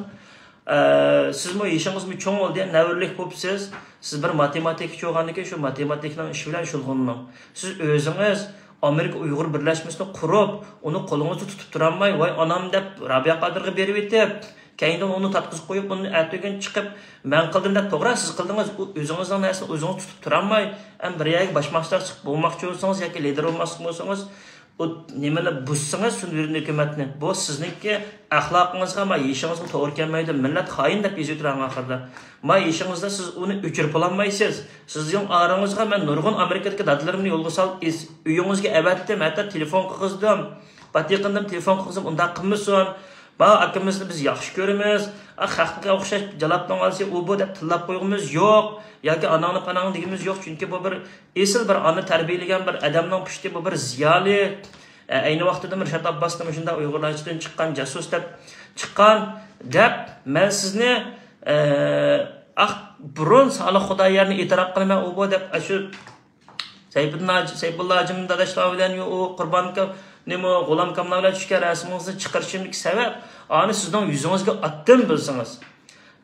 ئە، سىزمۇ يېشىڭىزمۇ چوڭ بولدى، نەۋرىلىك بوپسىز. سىز بىر ماتېماتىكچى بولغاندىن كېيىن شۇ ماتېماتىكىنىڭ ئىشى بىلەن شۇغۇللىنىڭ. سىز ئۆزىڭىز ئامېرىكا ئۇيغۇر بىرلەشمىسىنى قۇرۇپ، ئۇنى قولىڭىزدا تۇتۇپ تۇرالماي، ۋاي ئانام دەپ رابىيە قادىرغا بېرىۋېتىپ، كەينىدىن ئۇنى تارتقۇزۇپ قويۇپ، ئۇنى ئەتىگۈن چىقىپ مەن قىلدىم دەپ، توغرا سىز قىلدىڭىز، ئۇ ئۆزىڭىزنىڭ نەرسىنى ئۆزىڭىز تۇتۇپ تۇرالماي، ئەم بىر يەرگە باشماقچىلار چىقىپ بولماقچى بولسىڭىز ياكى لىدېر بولماقچى بولسىڭىز، ئۇ نېمىنى بۇزسىڭىز، سۈندۈرۈن ھۆكۈمەتنى، بۇ سىزنىڭكى ئەخلاقىڭىزغا، ما يېشىڭىزغا توغرا كەلمەيدۇ. مىللەت خائىن دەپ يېزىۋېتىدۇ ئەڭ ئاخىرىدا. ما يېشىڭىزدا سىز ئۇنى ئۆچۈرۈپ بولالمايسىز. سىزنىڭ ئارىڭىزغا مەن نۇرغۇن ئامېرىكىدىكى دادىلىرىمنى يولغا سال-، ئىز-، ئۆيىڭىزگە ئەۋەتتىم، ھەتتا تېلېفون قىلغۇزدۇم. پاتى قىلدىم، تېلېفون قىلغۇزدۇم، ئۇنداق قىلمىسۇن. ما ئاكىمىزنى بىز ياخشى كۆرىمىز. ئا، خەققە ئوخشاش جالاپنىڭ ئالىسى ئۇ بۇ دەپ تىللاپ قويغۇمىز يوق. ياكى ئاناڭنى پاناڭنى دېگىنىمىز يوق. چۈنكى بۇ بىر ئېسىل بىر ئانا تەربىيەلىگەن بىر ئادەمنىڭ پۇشتى، بۇ بىر زىيالىي. ئە، ئەينى ۋاقتىدا رىشات ئابباسنى مۇشۇنداق ئۇيغۇرلار ئىچىدىن چىققان جاسۇس دەپ چىققان دەپ مەن سىزنى، ئە، ئاق، بۇرۇن سالىھ خۇدايارنى ئېتىراپ قىلىمەن ئۇ بۇ دەپ ئاشۇ سەيپۇللا ھاجى، سەيپۇللا ھاجىم داداشلار بىلەن يو-، ئۇ قۇربان ئاكا، نېمە، غۇلام ئاكاملار بىلەن چۈشكەن رەسىمىڭىزنى چىقىرىشىمدىكى سەۋەب، ئانى سىزنىڭ يۈزىڭىزگە ئاتتىم بىلسىڭىز.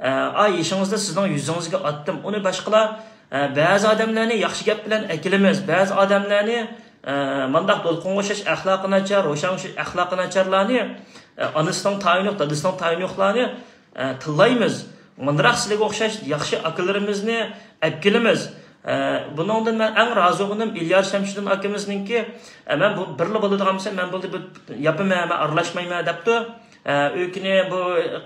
ئە، ئا، يېشىڭىزدا سىزنىڭ يۈزىڭىزگە ئاتتىم. ئۇنى باشقىلار، ئە، بەزى ئادەملەرنى ياخشى گەپ بىلەن ئەكېلىمىز. بەزى ئادەملەرنى، ئە، مانداق دولقۇنغا ئوخشاش ئەخلاقى ناچار، روشەنگە ئوخشاش ئەخلاقى ناچارلارنى، ئە، ئانىسىنىڭ تايىنى يوق، دادىسىنىڭ تايىنى يوقلارنى، ئە، تىللايمىز. مۇندىراق سىلىگە ئوخشاش ياخشى ئاكىلىرىمىزنى ئەپكىلىمىز. ئە، بۇنىڭدىن مەن ئەڭ رازى بولغىنىم ئىليار شەمشىدىن ئاكىمىزنىڭكى، ئە، مەن بۇ بىرلا بولىدىغان بولسا، مەن بولدى بۇ ياپىمەن، مەن ئارىلاشمايمەن دەپتۇ. ئە، ئۆكۈنى بۇ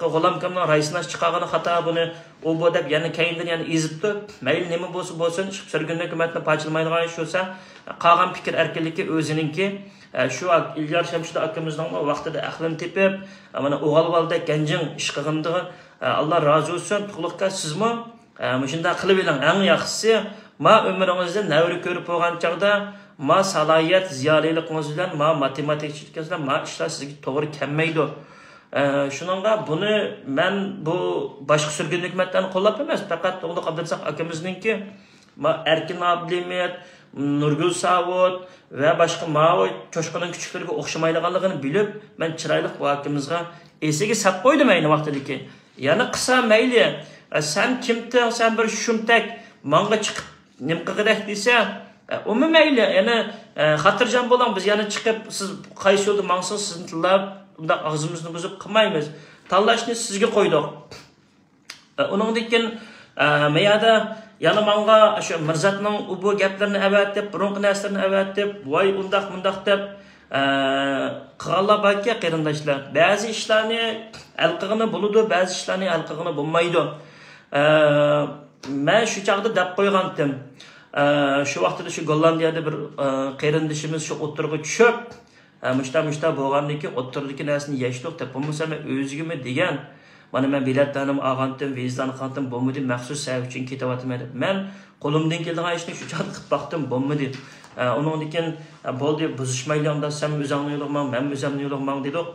غۇلام ئاكامنىڭ رايسىناش چىقارغىنى خاتا، بۇنى ئۇ بۇ دەپ يەنە كەينىدىن يەنە ئېزىپتۇ. مەيلى نېمە بولسا بولسۇن، سۈرگۈن ھۆكۈمەتنى پارچىلىمايدىغان ئىش بولسا، قالغان پىكىر ئەركىنلىكى ئۆزىنىڭكى. ئە، شۇ ئىليار شەمشىدىن ئاكىمىزنىڭمۇ ۋاقتىدا ئەقلىنى تېپىپ، ئە، مانا ئوغۇل بالىدەك گەنجىڭ ئىش قىلغىنىغا، ئە، ئاللا رازى بولسۇن. تۇغلۇقكا سىزمۇ، ئە، مۇشۇنداق قىلىۋېلىڭ. ئەڭ ياخشىسى، ما ئۆمرىڭىزدە نەۋرە كۆرۈپ بولغان چاغدا، ما سالاھىيەت، زىيالىيلىقىڭىز بىلەن، ما ماتېماتىكىچىلىكىڭىز بىلەن ما ئىشلار سىزگە توغرا كەلمەيدۇ. ئە، شۇنىڭغا بۇنى مەن بۇ باشقا سۈرگۈن ھۆكۈمەتلەرنى قوللاپ ئەمەس، پەقەت تۇغلۇق ئابدۇرازاق ئاكىمىزنىڭكى، ما ئەركىن ئابلىمىت، نۇرگۈل ساۋۇت ۋە باشقا ماۋۇ چوشقىنىڭ كۈچۈكلىرىگە ئوخشىمايدىغانلىقىنى بىلىپ، مەن چىرايلىق بۇ ئاكىمىزغا ئېسىگە سەپ قويدۇم ئەينى ۋاقتىدىكى. يەنە قىلسا مەيلى، ئە، سەن كىمتىڭ، سەن بىر شۇمتەك، ماڭغا چىقىپ نېمە قىلغۇدەك دېسە، ئە، ئۇمۇ مەيلى، يەنە، ئە، خاتىرجەم بولۇڭ، بىز يەنە چىقىپ، سىز قايسى يولدا ماڭسىڭىز، سىزنى تىللاپ، ئۇنداق ئاغزىمىزنى بۇزۇپ قىلمايمىز. تاللاشنى سىزگە قويدۇق. ئە، ئۇنىڭدىن كېيىن، ئە، مەيەدە يەنە ماڭغا شۇ مىرزاتنىڭ ئۇ بۇ گەپلىرىنى ئەۋەتىپ، بۇرۇنقى نەرسىلىرىنى ئەۋەتىپ، ۋاي ئۇنداق مۇنداق دەپ، ئە، قىلغانلار باركى قېرىنداشلار. بەزى ئىشلارنى ھەل قىلغىنى بولىدۇ، بەزى ئىشلارنى ھەل قىلغىنى بولمايدۇ. ئە، مەن شۇ چاغدا دەپ قويغانتىم. ئە، شۇ ۋاقتىدا شۇ گوللاندىيەدە بىر، ئە، قېرىندىشىمىز شۇ ئوتتۇرىغا چۈشۈپ، ھە، مۇشتا، مۇشتا بولغاندىن كېيىن ئوتتۇرىدىكى نەرسىنى يەشتۇق دەپ، بولمىسا مەن ئۆزىگىمۇ دېگەن، مانا مەن بېلەتلەرنىمۇ ئالغانتىم، ۋىزىلارنى قىلغانتىم، بولمىدى، مەخسۇس سەۋەب ئۈچۈن كېتىۋاتىمەن دەپ. مەن قولۇمدىن كېلىدىغان ئىشنى شۇ چاغدا قىلىپ باقتىم، بولمىدى. ئە، ئۇنىڭدىن كېيىن، ئە، بولدى، بۇزۇشمايلى ئۇندا، سەن ئۆزۈڭنى يولۇغا ماڭ، مەن ئۆزۈمنى يولۇغا ماڭ دېدۇق.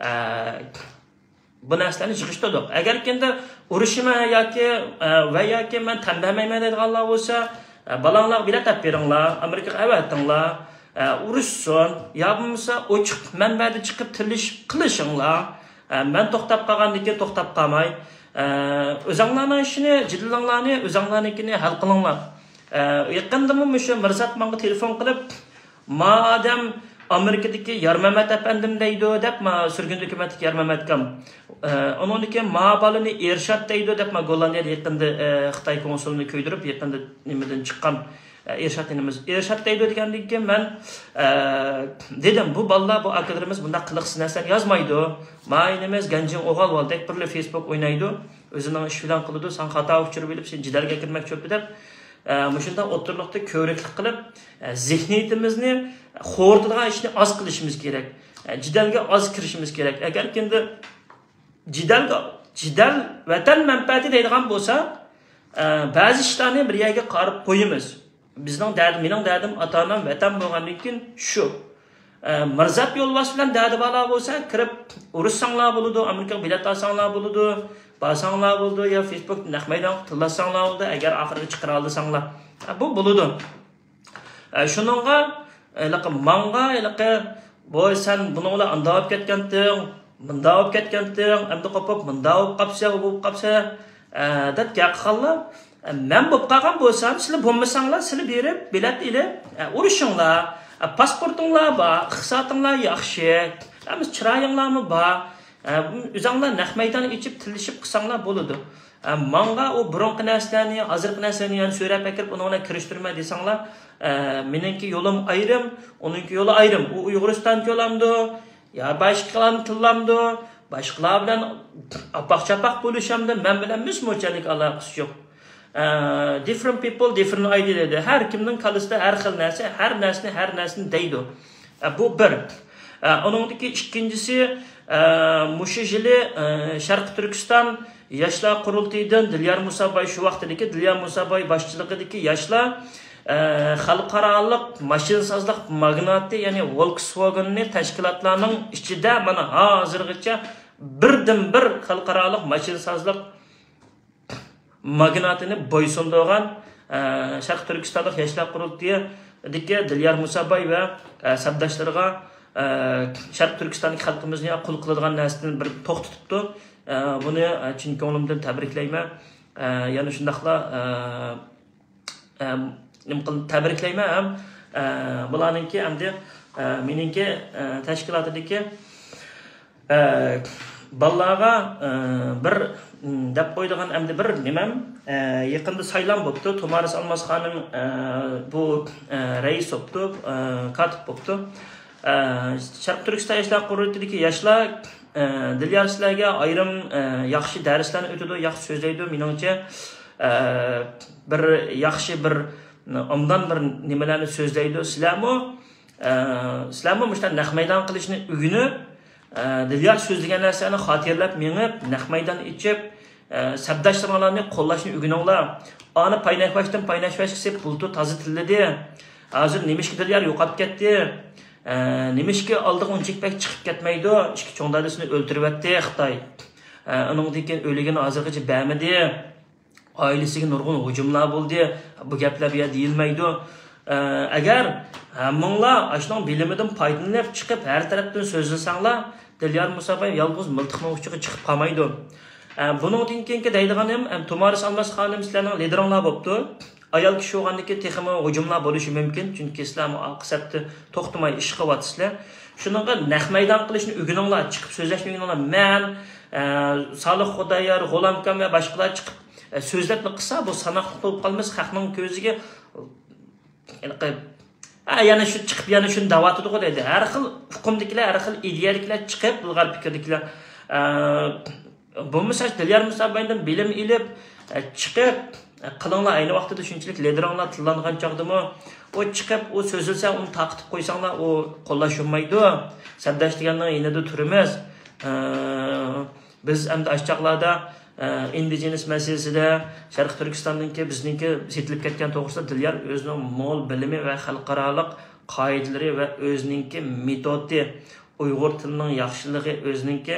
ئە، بۇ نەرسىلەرنى يىغىشتۇردۇق. ئەگەر كىمدە ئۇرۇشىمەن ياكى، ئە، ۋە ياكى مەن تەن بەرمەيمەن دەيدىغانلار بولسا، ئە، بالاڭلارغا بېلەت ئېلىپ بېرىڭلار، ئامېرىكىغا ئەۋەتىڭلار، ئە، ئۇرۇشسۇن، يا بولمىسا ئوچۇق مەنبەدە چىقىپ تىللىشىپ قىلىشىڭلار. ئە، مەن توختاپ قالغاندىن كېيىن توختاپ قالماي، ئە، ئۆزەڭلارنىڭ ئىشىنى، جېدىلىڭلارنى ئۆزەڭلارنىڭكىنى ھەل قىلىڭلار. ئە، يېقىندىمۇ مۇشۇ مىرزات ماڭا تېلېفون قىلىپ، ما ئادەم ئامېرىكىدىكى يارمەمەت ئەپەندىم دەيدۇ دەپ، ما سۈرگۈندە ھۆكۈمەتتىكى يارمەمەت ئاكام. ئە، ئۇنىڭدىن كېيىن ما بالىنى ئېرشات دەيدۇ دەپ، ما گوللاندىيەدە يېقىندا، ئە، خىتاي كونسۇلىنى كۆيدۈرۈپ، يېقىندا نېمىدىن چىققان، ئە، ئېرشات ئىنىمىز. ئېرشات دەيدۇ دېگەندىن كېيىن مەن، ئە، دېدىم، بۇ بالىلار، بۇ ئاكىلىرىمىز بۇنداق قىلىقسىز نەرسىلەرنى يازمايدۇ. ما ئىنىمىز گەنجىڭ ئوغالۋالدەك بىرلا فېيسبۇك ئوينايدۇ. ئۆزىنىڭ ئىشى بىلەن قىلىدۇ، ساڭا خاتا ئۇچۇر بېرىپ، سېنى جېدەلگە ئەكىرمەكچى بوپتۇ دەپ، ئە، مۇشۇنداق ئوتتۇرىلىقتا كۆۋرۈكلۈك قىلىپ، ئە، زېھنىيىتىمىزنى خورىتىدىغان ئىشنى ئاز قىلىشىمىز كېرەك. ئە، جېدەلگە ئاز كىرىشىمىز كېرەك. ئەگەر كىمدە جېدەلگە، جېدەل ۋەتەن مەنپەئەتى دەيدىغان بولسا، ئە، بەزى ئىشلارنى بىر يەرگە قايرىپ قويىمىز. بىزنىڭ دەردى، مېنىڭ دەردىم ئاتا-ئانام ۋەتەن بولغاندىن كېيىن شۇ. ئە، مىرزات يولۋاس بىلەن دەردى بارلار بولسا، كىرىپ ئۇرۇشساڭلار بولىدۇ، ئامېرىكىغا بېلەت ئالساڭلار بولىدۇ، بارساڭلار بولىدۇ، يا فېيسبۇكتا نەق مەيدانغا تىللاشساڭلار بولىدۇ، ئەگەر ئاخىرىغا چىقىرالىساڭلار. ئە، بۇ بولىدۇ. ئە، شۇنىڭغا، ھېلىقى ماڭغا، ھېلىقى، ۋوي، سەن بۇنىڭ بىلەن ئانداق بولۇپ كەتكەنتىڭ، مۇنداق بولۇپ كەتكەنتىڭ، ئەمدى قوپۇپ مۇنداق بولۇپ قاپسەن، ئۇ بولۇپ قاپسەن، ئە، دەپ گەپ قىلغانلار. ئە، مەن بولۇپ قالغان بولسام، سىلەر بولمىساڭلار، سىلەر بېرىپ بېلەت ئېلىپ، ئە، ئۇرۇشۇڭلار. ئە، پاسپورتۇڭلار بار، ئىقتىسادىڭلار ياخشى، ئە، چىرايىڭلارمۇ بار. ئە، ئۆزۈڭلار نەق مەيدان ئېچىپ تىللىشىپ قىلساڭلار بولىدۇ. ئە، ماڭغا ئۇ بۇرۇنقى نەرسىلەرنى، ھازىرقى نەرسىلەرنى يەنە سۆرەپ ئەكىرىپ، ئۇنىڭ بىلەن كىرىشتۈرمە دېسەڭلار، ئە، مېنىڭكى يولۇم ئايرىم، ئۇنىڭكى يولى ئايرىم. ئۇ ئۇيغۇرىستانچە يولامدۇ، يا باشقىلارنى تىللامدۇ، باشقىلار بىلەن ئاپاق-چاپاق بولۇشامدۇ، مەن بىلەن مىس-موچەنلىك ئالاقىسى يوق. ئە، different people, different idea دەيدۇ. ھەر كىمنىڭ كاللىسىدا ھەر خىل نەرسە، ھەر نەرسىنى، ھەر نەرسىنى دەيدۇ. ئە، بۇ بىر. ئە، ئۇنىڭدىكى ئىككىنچىسى، ئە، مۇشۇ يىلى، ئە، شەرقىي تۈركىستان ياشلار قۇرۇلتىيىدىن دىليار مۇساباي، شۇ ۋاقتىدىكى دىليار مۇساباي باشچىلىقىدىكى ياشلار، ئە، خەلقئارالىق ماشىنىسازلىق ماگناتى، يەنى ۋولكسۋاگېننى تەشكىلاتلارنىڭ ئىچىدە مانا ھازىرغىچە بىردىنبىر خەلقئارالىق ماشىنىسازلىق ماگناتىنى بويسۇندۇرغان، ئە، شەرقىي تۈركىستانلىق ياشلار قۇرۇلتىيىدىكى دىليار مۇساباي ۋە، ئە، سەپداشلىرىغا، ئە، شەرقىي تۈركىستاندىكى خەلقىمىزنى قۇل قىلىدىغان نەرسىدىن بىر توختىتىپتۇ. ئە، بۇنى، ئە، چىن كۆڭلۈمدىن تەبرىكلەيمەن. ئە، يەنە شۇنداقلا، ئە، ئە، نېمە قىل-، تەبرىكلەيمەن ھەم، ئە، بۇلارنىڭكى ئەمدى، ئە، مېنىڭكى، ئە، تەشكىلاتىدىكى ئە، بالىلارغا، ئە، بىر، م، دەپ قويىدىغان ئەمدى بىر نېمەم، ئە، يېقىندا سايلام بوپتۇ. تۇمارىس ئالماس خانىم، ئە، بۇ، ئە، رەئىس بوپتۇ، ئە، كاتىپ بوپتۇ. ئە، شەرقىي تۈركىستان ياشلار قۇرۇلتىيىدىكى ياشلار، ئە، دىليار سىلەرگە ئايرىم، ئە، ياخشى دەرسلەرنى ئۆتىدۇ، ياخشى سۆزلەيدۇ. مېنىڭچە، ئە، بىر ياخشى بىر ئوبدان بىر نېمىلەرنى سۆزلەيدۇ. سىلەرمۇ، ئە، سىلەرمۇ مۇشۇنداق نەق مەيدان قىلىشنى ئۆگىنىپ، ئە، دىليار سۆزلىگەن نەرسىلەرنى خاتىرىلەپ مېڭىپ، نەق مەيدان ئېچىپ، ئە، سەپداشلىرىڭلارنى قوللاشنى ئۆگىنىڭلار. ئانى پايناشۋاشتىن پايناشۋاشكىسى بۇلتۇر تازا تىللىدى. ھازىر نېمىشقا دىليار يوقاپ كەتتى؟ ئە، نېمىشقا ئالدىغا ئۇنچىلىك بەك چىقىپ كەتمەيدۇ؟ ئىككى چوڭ دادىسىنى ئۆلتۈرۈۋەتتى خىتاي. ئە، ئۇنىڭدىن كېيىن ئۆلۈگىنى ھازىرغىچە بەرمىدى. ئائىلىسىگە نۇرغۇن ھۇجۇملار بولدى. بۇ گەپلەر بۇ يەردە دېيىلمەيدۇ. ئە، ئەگەر ھەممىڭلار ئاشۇنىڭ بىلىمىدىن پايدىلىنىپ چىقىپ ھەر تەرەپتىن سۆزلىسەڭلار، دىليار مۇساباي يالغۇز مىلتىقنىڭ ئۇچىغا چىقىپ قالمايدۇ. ئە، بۇنىڭدىن كېيىنكى دەيدىغىنىم، ئە، تۇمارىس ئالماس خانىم، سىلەرنىڭ لىدېرىڭلار بوپتۇ. ئايال كىشى بولغاندىن كېيىن تېخىمۇ ھۇجۇملار بولۇشى مۇمكىن، چۈنكى سىلەرمۇ ئارقا سەپتە توختىماي ئىش قىلىۋاتىسىلەر. شۇنىڭغا نەق مەيدان قىلىشنى ئۆگىنىڭلار، چىقىپ سۆزلەشنى ئۆگىنىڭلار. مەن، ئە، سالىھ خۇدايار، غۇلامكام ۋە باشقىلار چىقىپ، ئە، سۆزلەپلا قىلسا، بۇ ساناقلىق بولۇپ قالماس، خەقنىڭ كۆزىگە ھېلىقى، ھە، يەنە شۇ چىقىپ، يەنە شۇنى دەۋاتىدىغۇ دەيدۇ. ھەر خىل ئۇقۇمدىكىلەر، ھەر خىل ئىدىيەدىكىلەر چىقىپ، ئىلغار پىكىردىكىلەر، ئە، بولمىسا، دىليار مۇسابايدىن بىلىم ئېلىپ، ئە، چىقىپ، ئە، قىلىڭلار. ئەينى ۋاقتىدا شۇنچىلىك لىدېرىڭلار تىللانغان چاغدىمۇ، ئۇ چىقىپ، ئۇ سۆزلىسە، ئۇنى تارقىتىپ قويساڭلار، ئۇ قوللاش بولمايدۇ. سەپداش دېگەننىڭ يېنىدا تۇرىمىز. ئە، بىز ئەمدى ئاشۇ چاغلاردا، ئە، ئىندىجېنىس مەسىلىسىدە، شەرقىي تۈركىستاننىڭكى، بىزنىڭكى سېتىلىپ كەتكەن توغرىسىدا دىليار ئۆزىنىڭ مول بىلىمى ۋە خەلقئارالىق قائىدىلىرى ۋە ئۆزىنىڭكى مېتودى، ئۇيغۇر تىلىنىڭ ياخشىلىقى، ئۆزىنىڭكى،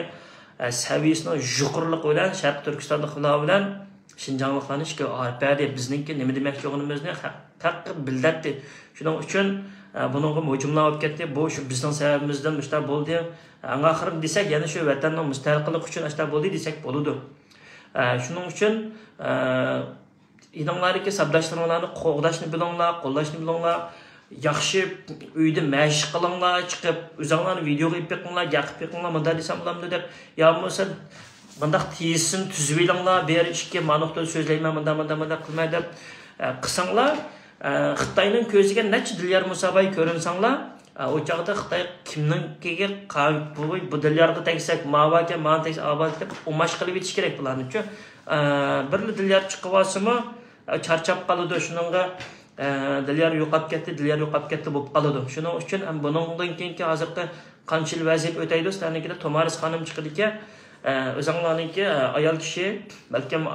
ئە، سەۋىيەسىنىڭ يۇقىرىلىقى بىلەن شەرقىي تۈركىستانلىقلار بىلەن شىنجاڭلىقلارنى ئىككىگە ئايرىپ بەردى. بىزنىڭكى نېمە دېمەكچى بولغىنىمىزنى ھەق-، ھەققى بىلدەتتى. شۇنىڭ ئۈچۈن، ئە، بۇنىڭغا ھۇجۇملار بولۇپ كەتتى. بۇ شۇ بىزنىڭ سەۋەبىمىزدىن مۇشۇنداق بولدى. ئەڭ ئاخىرىدا دېسەك، يەنە شۇ ۋەتەننىڭ مۇستەقىللىقى ئۈچۈن ئاشۇنداق بولدى دېسەك بولىدۇ. ئە، شۇنىڭ ئۈچۈن، ئە، يېنىڭلاردىكى سەپداشلىرىڭلارنى قوغداشنى بىلىڭلار، قوللاشنى بىلىڭلار. ياخشى ئۆيدە مەشىق قىلىڭلار، چىقىپ ئۆزۈڭلارنى ۋىدېئوغا ئېلىپ بېقىڭلار، گەپ قىلىپ بېقىڭلار، مۇنداق دېسەم بولامدۇ دەپ. يا بولمىسا مۇنداق تېزىسىنى تۈزۈۋېلىڭلار، بىر ئىككى ما نۇقتىدا سۆزلەيمەن، مۇنداق، مۇنداق، مۇنداق قىلماي دەپ، ئە، قىلساڭلار، ئە، خىتاينىڭ كۆزىگە نەچچە دىليار مۇساباي كۆرۈنسەڭلار، ئە، ئۇ چاغدا خىتاي كىمنىڭكىگە قا-، بۇ، بۇ دىليارغا تەگسەك، ماۋاكەن، مانا تەگسە، ئاۋاكەن دەپ ئۇماش قىلىۋېتىش كېرەك بۇلارنىچۇ. ئە، بىرلا دىليار چىقىۋالسىمۇ، ئە، چارچاپ قالىدۇ. شۇنىڭغا، ئە، دىليار يوقاپ كەتتى، دىليار يوقاپ كەتتى بولۇپ قالىدۇ. شۇنىڭ ئۈچۈن ھەم بۇنىڭدىن كېيىنكى ھازىرقى قانچە يىل ۋەزىيەت ئۆتەيدۇ، سىلەرنىڭكىدە تومارىس خانىم چىقىدىكەن، ئە، ئۆزۈڭلارنىڭكى، ئە، ئايال كىشى بەلكىم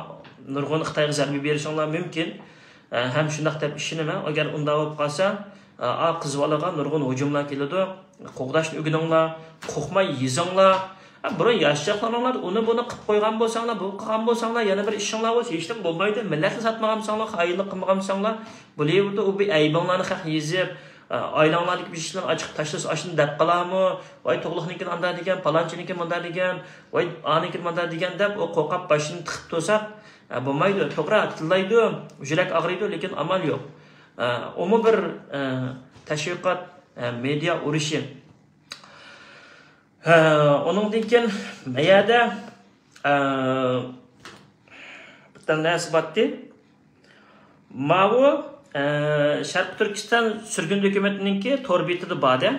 نۇرغۇن خىتايغا زەربە بېرىشىڭلار مۇمكىن. ئە، ھەم شۇنداق دەپ ئىشىنىمەن. ئەگەر ئۇنداق بولۇپ قالسا، ئە، ئا قىز بالىغا نۇرغۇن ھۇجۇملار كېلىدۇ. قوغداشنى ئۆگىنىڭلار، قورقماي يېزىڭلار. ئە، بۇرۇن ياشلىقلىرىڭلاردا ئۇنى بۇنى قىلىپ قويغان بولساڭلار، بۇ قىلغان بولساڭلار، يەنە بىر ئىشىڭلار بولسا، ھېچنېمە بولمايدۇ. مىللەتنى ساتمىغان بولساڭلار، خائىنلىق قىلمىغان بولساڭلار، بولۇۋېرىدۇ. ئۇ بىر ئەيىبىڭلارنى خەق يېزىپ، ئە، ئائىلەڭلاردىكى بىر ئىشلارنى ئاچىق تاشلىسا، ئاشۇنى دەپ قالارمۇ؟ ۋاي، تۇغلۇقنىڭكىنى ئانداق دېگەن، پالانچىنىڭكى مۇنداق دېگەن، ۋاي، ئانىڭكى مۇنداق دېگەن دەپ، ئۇ قورقۇپ باشىنى تىقىپ تۇرساق، ئە، بولمايدۇ. توغرا، تىللايدۇ، يۈرەك ئاغرىيدۇ، لېكىن ئامال يوق. ئە، ئۇمۇ بىر، ئە، تەشۋىقات، ئە، مېدىيا ئۇرۇشى. ھە، ئۇنىڭدىن كېيىن مەيەدە، ئە، بىر نەرسە بارتتى. ماۋۇ، ئە، شەرقىي تۈركىستان سۈرگۈن ھۆكۈمىتىنىڭكى تور بېتىدە بار-دە.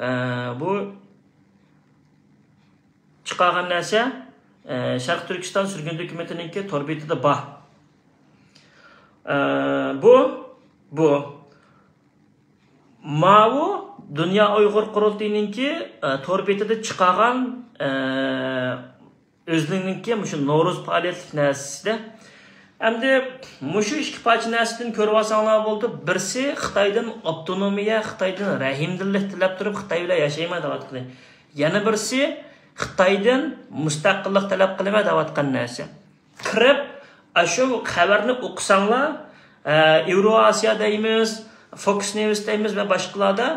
ئە، بۇ چىقارغان نەرسە، ئە، شەرقىي تۈركىستان سۈرگۈن ھۆكۈمىتىنىڭكى تور بېتىدە بار. ئە، بۇ، بۇ ماۋۇ دۇنيا ئۇيغۇر قۇرۇلتىيىنىڭكى، ئە، تور بېتىدە چىقارغان، ئە، ئۆزلىرىنىڭكى مۇشۇ نورۇز پائالىيەتلىك نەرسىسىدە. ئەمدى مۇشۇ ئىككى پارچە نەرسىدىن كۆرۈۋالساڭلار بولىدۇ. بىرسى خىتايدىن ئاپتونومىيە، خىتايدىن رەھىمدىللىك تىلەپ تۇرۇپ، خىتاي بىلەن ياشايمەن دەۋاتقىنى. يەنە بىرسى خىتايدىن مۇستەقىللىق تەلەپ قىلىمەن دەۋاتقان نەرسە. كىرىپ، ئاشۇ خەۋەرنى ئوقۇساڭلار، ئە، ئېۋرو ئاسىيا دەيمىز، فوكس نيۇز دەيمىز ۋە باشقىلاردا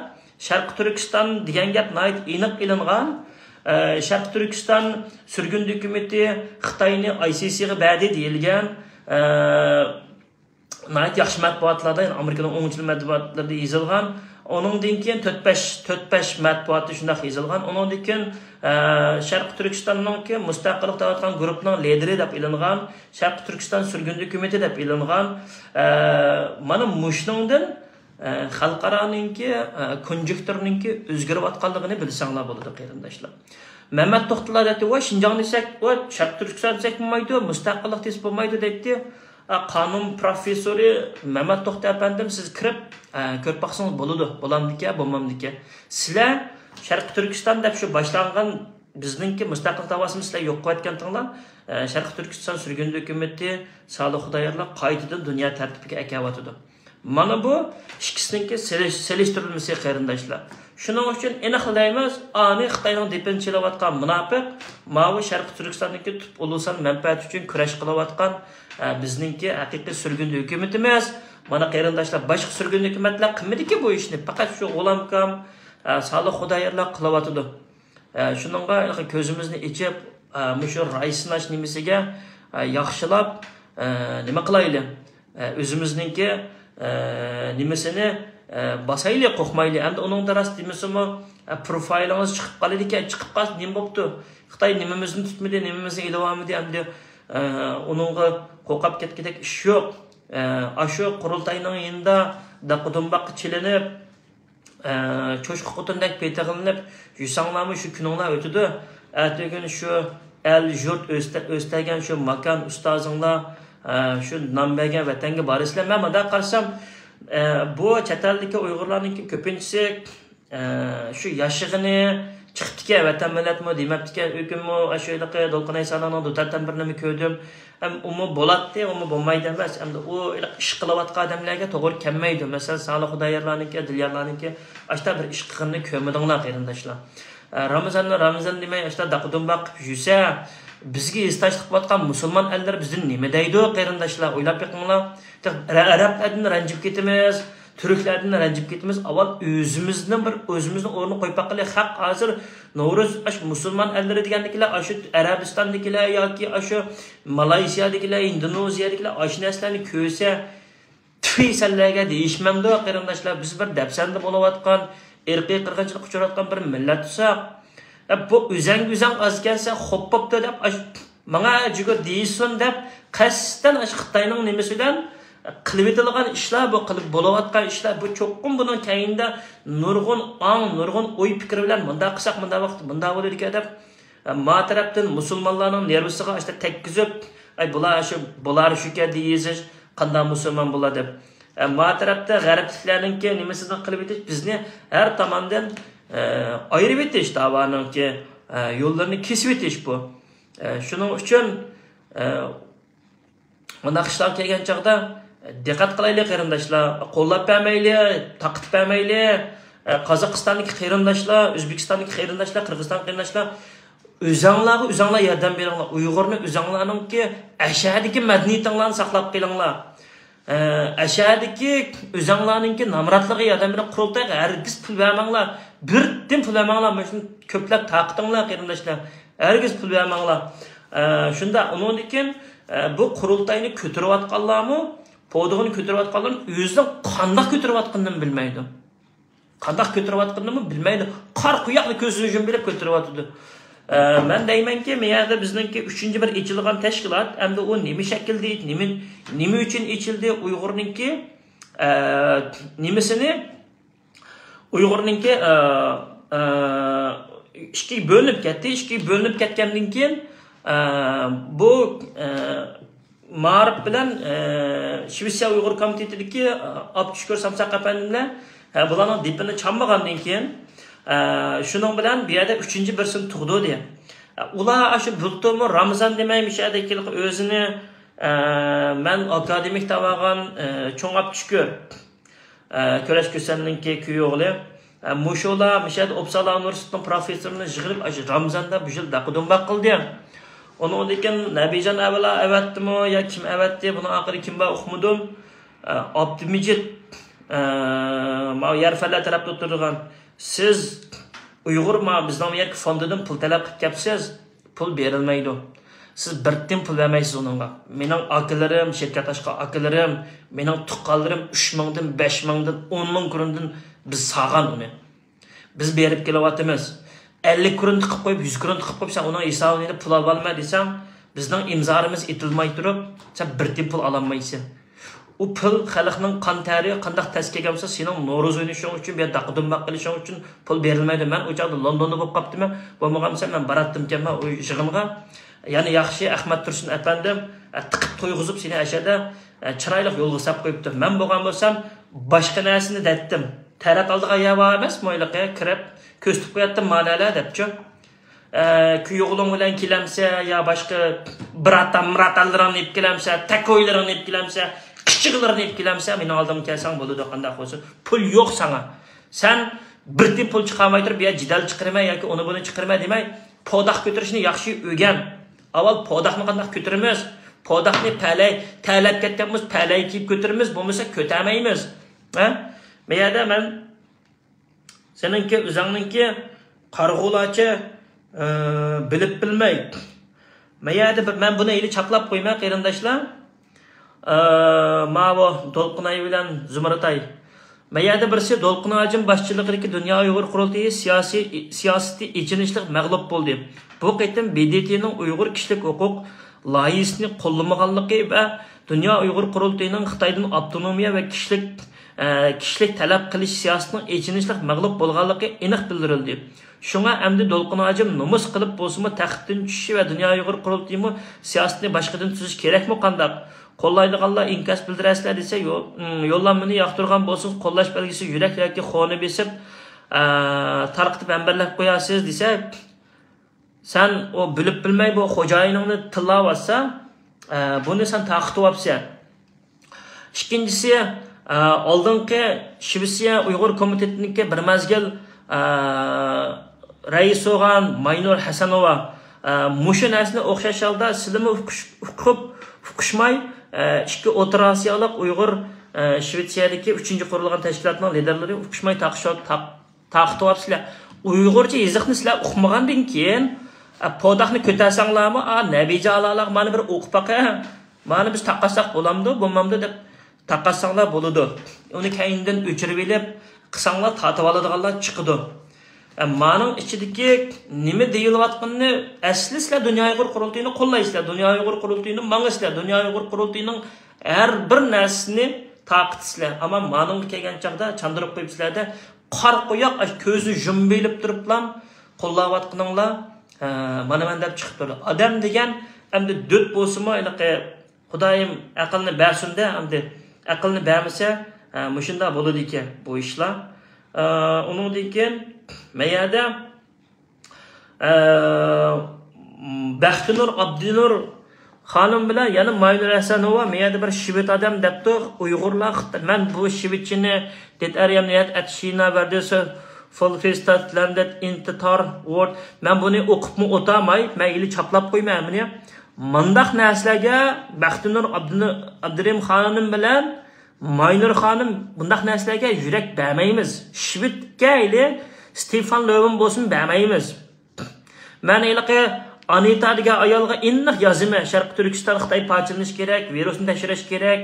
شەرقىي تۈركىستان دېگەن گەپ ناھايىتى ئېنىق ئېلىنغان. ئە، شەرقىي تۈركىستان سۈرگۈن ھۆكۈمىتى خىتاينى ئاي سىي سىغا بەردى دېيىلگەن. ئە، ناھايىتى ياخشى مەتبۇئاتلاردا، يەنى ئامېرىكىنىڭ ئوڭچىل مەتبۇئاتلىرىدا يېزىلغان. ئۇنىڭدىن كېيىن تۆت بەش، تۆت بەش مەتبۇئاتتا شۇنداق يېزىلغان. ئۇنىڭدىن كېيىن، ئە، شەرقىي تۈركىستاننىڭكى مۇستەقىللىق دەۋاتقان گۇرۇپپىنىڭ لىدىرى دەپ ئېلىنغان، شەرقىي تۈركىستان سۈرگۈن ھۆكۈمىتى دەپ ئېلىنغان. ئە، مانا مۇشۇنىڭدىن، ئە، خەلقئارانىڭكى، ئە، كونجېكتۇرىنىڭكى ئۆزگىرىۋاتقانلىقىنى بىلسەڭلار بولىدۇ، قېرىنداشلار. مەمەت توختىلار دەيتتى، ۋاي، شىنجاڭ دېسەك، ۋاي، شەرقىي تۈركىستان دېسەك بولمايدۇ، مۇستەقىللىق دېسە بولمايدۇ دەيتتى. ئا، قانۇن پروفېسسورى مەمەت توختى ئەپەندىم، سىز كىرىپ، ئە، كۆرۈپ باقسىڭىز بولىدۇ، بولامدىكەن، بولمامدىكەن. سىلەر شەرقىي تۈركىستان دەپ شۇ باشلانغان بىزنىڭكى مۇستەقىللىق داۋاسىنى سىلەر يوق قىلىۋەتكەنتىڭلار، ئە، شەرقىي تۈركىستان سۈرگۈن ھۆكۈمىتى، سالىھ خۇدايارلار قايتىدىن دۇنيا تەرتىپىگە ئەكەۋاتىدۇ. مانا بۇ ئىككىسىنىڭكى سېلىش-، سېلىشتۇرۇلمىسى، قېرىنداشلار. شۇنىڭ ئۈچۈن ئېنىقلا دەيمىز، ئانى خىتاينىڭ دېپىنى چېلىۋاتقان مۇناپىق، ماۋۇ شەرقىي تۈركىستاندىكى تۈپ ئۇلۇسان مەنپەئەت ئۈچۈن كۈرەش قىلىۋاتقان، ئە، بىزنىڭكى ھەقىقىي سۈرگۈندە ھۆكۈمىتىمىز. مانا، قېرىنداشلار، باشقا سۈرگۈندە ھۆكۈمەتلەر قىلمىدىكى بۇ ئىشنى، پەقەت شۇ غۇلامكام، ئە، سالىھ خۇدايارلار قىلىۋاتىدۇ. ئە، شۇنىڭغا كۆزىمىزنى ئېچىپ، ئە، مۇشۇ راي سىناش نېمىسىگە، ئە، ياخشىلاپ، ئە، نېمە قىلايلى؟ ئە، ئۆزىمىزنىڭكى، ئە، نېمىسىنى، ئە، باسايلى، قورقمايلى. ئەمدى ئۇنىڭدا راست دېمىسىمۇ، ئە، پروفايلىڭىز چىقىپ قالىدىكەن، چىقىپ قالسا نېمە بوپتۇ؟ خىتاي نېمىمىزنى تۇتمىدى، نېمىمىزنى ئېلىۋالمىدى، ئەمدى، ئە، ئۇنىڭغا قورقۇپ كەتكۈدەك ئىش يوق. ئە، ئاشۇ قۇرۇلتاينىڭ يېنىدا داقا-دۇمباققا چېلىنىپ، ئە، چوشقا خوتۇندەك پېتىغلىنىپ يۈرسەڭلارمۇ شۇ كۈنۈڭلار ئۆتىدۇ. ئەتىگۈن شۇ ئەل، يۇرت ئۆستە-، ئۆستەرگەن شۇ ماكان ئۇستازىڭلار، ئە، شۇ نام بەرگەن ۋەتەنگە بارىسىلەر. مەن مۇنداق قارىسام، ئە، بۇ چەت ئەلدىكى ئۇيغۇرلارنىڭكى كۆپىنچىسى، ئە، شۇ ياشىغىنى چىقىپتىكەن، ۋەتەن مىللەتمۇ دېمەپتىكەن، ئۆكۈنمۇ، ئاشۇ ھېلىقى دولقۇن ئەيسانىڭ دۇتار تەمبىرىنىمۇ كۆردۈم. ئۇمۇ بولاتتى، ئۇمۇ بولمايدۇ ئەمەس. ئەمدى ئۇ ئىش قىلىۋاتقان ئادەملەرگە توغرا كەلمەيدۇ. مەسىلەن، سالىھ خۇدايارلارنىڭكى، دىليارلارنىڭكى ئاشتا بىر ئىش قىلغىنىنى كۆرمىدىڭلار، قېرىنداشلار. ئە، رامىزاننى رامىزان دېمەي، ئاشتا داقا-دۇمباق قىلىپ يۈرسە، بىزگە ھېسداشلىق قىلىۋاتقان مۇسۇلمان ئەللەر بىزدىن نېمە دەيدۇ، قېرىنداشلار؟ ئويلاپ بېقىڭلار. تېخى ئەرەبلەردىن رەنجىپ كېتىمىز، تۈركلەردىن رەنجىپ كېتىمىز. ئاۋۋال ئۆزىمىزنىڭ بىر، ئۆزىمىزنىڭ ئورنىنى قويۇپ باققىلى. خەق ھازىر نورۇز، ئاشۇ مۇسۇلمان ئەللىرى دېگەندىكىلەر، ئاشۇ ئەرەبىستاندىكىلەر ياكى ئاشۇ مالايسىيادىكىلەر، ئىندونېزىيەدىكىلەر ئاشۇ نەرسىلەرنى كۆرسە، تۈفى سەنلەرگە دېيىشمەمدۇ، قېرىنداشلار؟ بىز بىر دەپسەندە بولۇۋاتقان، ئىرقىي قىرغىنچىلىققا ئۇچراۋاتقان بىر مىللەت تۇرساق، ئە، بۇ ئۆزەڭ ئۆزەڭ ئازكەنسە خوپ بوپتۇ دەپ، ئاش-، ماڭا جۈگۈر دېيىشسۇن دەپ، قەستەن ئاشۇ خىتاينىڭ نېمىسى بىلەن قىلىۋېتىلغان ئىشلار، بۇ قىلىپ بولۇۋاتقان ئىشلار، بۇ چوقۇم بۇنىڭ كەينىدە نۇرغۇن ئاڭ، نۇرغۇن ئوي پىكىر بىلەن مۇنداق قىلساق، مۇنداق ۋاقىت مۇنداق بولىدىكەن دەپ، ما تەرەپتىن مۇسۇلمانلارنىڭ نېرۋىسىغا ئاشتا تەگكۈزۈپ، ئاي، بۇلار شۇ، بۇلار شۇكەن دېيىزىش، قانداق مۇسۇلمان بۇلار دەپ. ئە، ما تەرەپتە غەربلىكلەرنىڭكى نېمىسىنى قىلىۋېتىش، بىزنى ھەر تاماندىن، ئە، ئايرىۋېتىش، داۋانىڭكى، ئە، يوللىرىنى كېسىۋېتىش بۇ. ئە، شۇنىڭ ئۈچۈن، ئە، مۇنداق ئىشلار كەلگەن چاغدا، ئە، دىققەت قىلايلى، قېرىنداشلار. قوللاپ بەرمەيلى، تاقىتىپ بەرمەيلى. ئە، قازاقىستاندىكى قېرىنداشلار، ئۆزبېكىستاندىكى قېرىنداشلار، قىرغىزىستان قېرىنداشلار، ئۆزەڭلارغا ئۆزەڭلار ياردەم بېرىڭلار. ئۇيغۇرنى ئۆزەڭلارنىڭكى ئەشەدىكى مەدەنىيىتىڭلارنى ساقلاپ قېلىڭلار. ئە، ئەشەدىكى ئۆزەڭلارنىڭكى نامراتلىقىغا ياردەم بېرىڭ. قۇرۇلتايغا ھەرگىز پۇل بەرمەڭلار. بىر تىيىن پۇل بەرمەڭلار. مانا شۇنى كۆپلەپ تارقىتىڭلار، قېرىنداشلار. ھەرگىز پۇل بەرمەڭلار. ئە، شۇنداق. ئۇنىڭدىن كېيىن، ئە، بۇ قۇرۇلتاينى كۆتۈرۈۋاتقانلارمۇ، پودىغىنى كۆتۈرۈۋاتقانلارمۇ ئۆزىنىڭ قانداق كۆتۈرۈۋاتقىنىنى بىلمەيدۇ. قانداق كۆتۈرۈۋاتقىنىنىمۇ بىلمەيدۇ. قارا قۇياقنى كۆزىنى يۇمۇپ بېرىپ كۆتۈرۈۋاتىدۇ. ئە، مەن دەيمەنكى، مۇ يەردە بىزنىڭكى ئۈچىنچى بىر ئېچىلغان تەشكىلات. ئەمدى ئۇ نېمە شەكىلدە، نېمە، نېمە ئۈچۈن ئېچىلدى؟ ئۇيغۇرنىڭكى، ئە، نېمىسىنى، ئۇيغۇرنىڭكى، ئە، ئە، ئىككىگە بۆلۈنۈپ كەتتى. ئىككىگە بۆلۈنۈپ كەتكەندىن كېيىن، ئە، بۇ، ئە، مائارىپ بىلەن، ئە، شىۋېتسىيە ئۇيغۇر كومىتېتىدىكى، ئە، ئابدۇشۈكۈر سامساق ئەپەندىلەر، ھە، بۇلارنىڭ دېپىنى چالمىغاندىن كېيىن، ئە، شۇنىڭ بىلەن بۇ يەردە ئۈچىنچى بىرسىنى تۇغدۇردى. ئە، ئۇلار ئاشۇ بۇلتۇرمۇ رامىزان دېمەي، مۇشۇ يەردە كېلىپ ئۆزىنى، ئە، مەن ئاكادېمىك دەۋالغان، ئە، چوڭ ئابدۇشۈكۈر، ئە، كۈرەش كۈسەننىڭكى كۈيئوغلى. ئە، مۇشۇلار مۇشۇ يەردە ئوپسالا ئۇنىۋېرسىتېتىنىڭ پروفېسسورىنى يىغىپ، ئاشۇ رامىزاندا بۇ يىل داقا-دۇمباق قىلدى. ئۇنىڭدىن كېيىن نەبىجان ئەۋلا ئەۋەتتىمۇ يا كىم ئەۋەتتى، بۇنىڭ ئاخىرى كىم بار ئۇقمىدىم. ئە، ئابدۇمىجىت، ئە، ماۋۇ يەر فەنلەر تەرەپتە ئولتۇرىدىغان، سىز ئۇيغۇر، ما، بىزنىڭ بۇ يەرگە فوندىدىن پۇل تەلەپ قىلىپ كەپسىز، پۇل بېرىلمەيدۇ. سىز بىر تىيىن پۇل بەرمەيسىز ئۇنىڭغا. مېنىڭ ئاكىلىرىم، شىركەت ئاچقان ئاكىلىرىم، مېنىڭ تۇغقانلىرىم ئۈچ مىڭدىن، بەش مىڭدىن، ئون مىڭ كرونىدىن بىز سالغان ئۇنى. بىز بېرىپ كېلىۋاتىمىز. ئەللىك كرون تىقىپ قويۇپ، يۈز كرون تىقىپ قويۇپ، سەن ئۇنىڭ ھېسابىنى پۇل ئالالماي دېسەڭ، بىزنىڭ ئىمزالىرىمىز ئېتىلماي تۇرۇپ، سەن بىر تىيىن پۇل ئالالمايسەن. ئۇ پۇل خەلقنىڭ قان تەرى قانداق تەس كەلگەن بولسا، سېنىڭ نورۇز ئوينىشىڭ ئۈچۈن، بۇ يەردە داقا-دۇمباق قىلىشىڭ ئۈچۈن پۇل بېرىلمەيدۇ. مەن ئۇ چاغدا لوندوندا بولۇپ قاپتىمەن. بولمىغانمىسام، مەن باراتتىمكەنمەن ئۇ يىغىنغا. يەنە ياخشى، ئەخمەت تۇرسۇن ئەپەندىم، ئە، تىقىپ تويغۇزۇپ سېنى ئەشەدە، ئە، چىرايلىق يولغا ساپ قويۇپتۇ. مەن بولغان بولسام، باشقا نەرسىنى دەتتىم. تەرەت ئالىدىغان يەر بار ئەمەسمۇ ھېلىقى، كىرىپ كۆرسىتىپ قوياتتىم، مانەلەر دەپچۇ. ئە، كۈيئوغلۇڭ بىلەن كېلەمسە يا باشقا براتان، مىراتانلىرىڭنى ئېلىپ كېلەمسە، تەكويلىرىڭنى ئېلىپ كېلەمسە، قىچىقلىرىنى ئېلىپ كېلەمسە، مېنىڭ ئالدىمغا كەلسەڭ بولىدۇ، قانداق بولسۇن. پۇل يوق ساڭا. سەن بىر تىيىن پۇل چىقارماي تۇرۇپ، يا جېدەل چىقىرىمەن ياكى ئۇنى بۇنى چىقىرىمەن دېمەي، پوداق كۆتۈرۈشنى ياخشى ئۆگەن. ئاۋۋال پوداقنى قانداق كۆتۈرىمىز؟ پوداقنى پەلەي، تەرلەپ كەتكەن بولسا پەلەي كىيىپ كۆتۈرىمىز، بولمىسا كۆتەرمەيمىز. ھە؟ بۇ يەردە مەن سېنىڭكى، ئۆزۈڭنىڭكى قارىغۇلارچە، ئى، بىلىپ بىلمەي، مەيەردە بىر، مەن بۇنى ئىلى چاپلاپ قويماي، قېرىنداشلار. ئە، ماۋۇ دولقۇنئاي بىلەن زۇمرىتاي. مەيەردە بىرسى دولقۇن ھاجىم باشچىلىقىدىكى دۇنيا ئۇيغۇر قۇرۇلتىيى سىياسىي، سىياسىتى ئېچىنىشلىق مەغلۇپ بولدى. بۇ قېتىم ب د ت نىڭ ئۇيغۇر كىشىلىك ھوقۇق لايىھىسىنى قوللىمىغانلىقى ۋە دۇنيا ئۇيغۇر قۇرۇلتىيىنىڭ خىتايدىن ئاپتونومىيە ۋە كىشىلىك، ئە، كىشىلىك تەلەپ قىلىش سىياسىتىنىڭ ئېچىنىشلىق مەغلۇپ بولغانلىقى ئېنىق بىلدۈرۈلدى. شۇڭا ئەمدى دولقۇن ھاجىم نومۇس قىلىپ بولسىمۇ تەختتىن چۈشۈشى ۋە دۇنيا ئۇيغۇر قۇرۇلتىيىمۇ سىياسىتىنى باشقىدىن تۈزۈش كېرەكمۇ قانداق؟ قوللايدىغانلار ئىنكاس بىلدۈرەرسىلەر دېسە، يو-، يوللانمىنى ياقتۇرغان بولسىڭىز، قوللاش بەلگىسى يۈرەك ياكى خونى بېسىپ، ئە، تارقىتىپ ھەمبەرلەپ قويارسىز دېسە، سەن ئۇ بىلىپ بىلمەي بۇ خوجايىنىڭنى تىللاۋاتسا، ئە، بۇنى سەن تارقىتىۋاپسەن. ئىككىنچىسى، ئە، ئالدىنقى شىۋېتسىيە ئۇيغۇر كومىتېتىنىڭكى بىر مەزگىل، ئە، رەئىسى بولغان ماينۇر ھەسەنوۋا، ئە، مۇشۇ نەرسىنى ئوخشاش ھالدا سىلىمۇ ئۇقۇش-، ئۇقۇپ، ئۇقۇشماي، ئە، ئىككى ئوتتۇرا ئاسىيالىق ئۇيغۇر، ئە، شىۋېتسىيەدىكى ئۈچىنچى قۇرۇلغان تەشكىلاتنىڭ لىدېرلىرى ئۇقۇشماي تاقىشىۋات-، تاق-، تارقىتىۋاتىسىلەر. ئۇيغۇرچە يېزىقنى سىلەر ئۇقمىغاندىن كېيىن، ئە، پوداخنى كۆتەرسەڭلارمۇ، ئا، نەبىجالالار مانا بىر ئوقۇپ باقە، مانا بىز تاقاشساق بولامدۇ، بولمامدۇ دەپ تاقاشساڭلار بولىدۇ. ئۇنى كەينىدىن ئۆچۈرۈۋېلىپ، قىلساڭلار تارتىۋالىدىغانلار چىقىدۇ. ئە، مانىڭ ئىچىدىكى نېمە دېيىلىۋاتقىنىنى ئەسلى سىلەر دۇنيا ئۇيغۇر قۇرۇلتىيىنى قوللايسىلەر، دۇنيا ئۇيغۇر قۇرۇلتىيىنى ماڭىسىلەر، دۇنيا ئۇيغۇر قۇرۇلتىيىنىڭ ھەر بىر نەرسىسىنى تارقىتىسىلەر. ئەمما مانىڭغا كەلگەن چاغدا چاندۇرۇپ قويۇپسىلەردە، قارا قويۇق، ئاشۇ كۆزىنى يۇمۇۋېلىپ تۇرۇپلا قوللاۋاتقىنىڭلار، ھە، مانا مەن دەپ چىقىپ تۇرىدۇ. ئادەم دېگەن ئەمدى دۆت بولسىمۇ، ھېلىقى خۇدايىم ئەقىلنى بەرسۇندە، ئەمدى ئەقىلنى بەرمىسە، ھە، مۇشۇنداق بولىدىكەن بۇ ئىشلار. ئە، ئۇنىڭدىن كېيىن مەيەردە، ئە، بەختىنۇر ئابدىنۇر خانىم بىلەن يەنە ماينۇر ھەسەنوۋا مەيەردە بىر شىۋېت ئادەم دەپتۇ، ئۇيغۇرلار خىت-، مەن بۇ شىۋېتچىنى دېتەريەم نىيەت ئەتشىنا بەردى، فولفىستات لەندەت ئىنتىتار ۋورد. مەن بۇنى ئوقۇپمۇ ئوتاماي، مەن ئىلى چاپلاپ قويمەن بۇنى. مانداق نەرسىلەرگە بەختىنۇر ئابدىنۇر، ئابدۇرېھىم خانىم بىلەن ماينۇر خانىم بۇنداق نەرسىلەرگە يۈرەك بەرمەيمىز. شىۋېتكە ئىلى ستېفان لۆۋېن بولسۇن بەرمەيمىز. مەن ھېلىقى ئانىتا دېگەن ئايالغا ئېنىق يازىمەن. شەرقىي تۈركىستان خىتاي پارچىلىنىش كېرەك، ۋىرۇسنى تەكشۈرۈش كېرەك،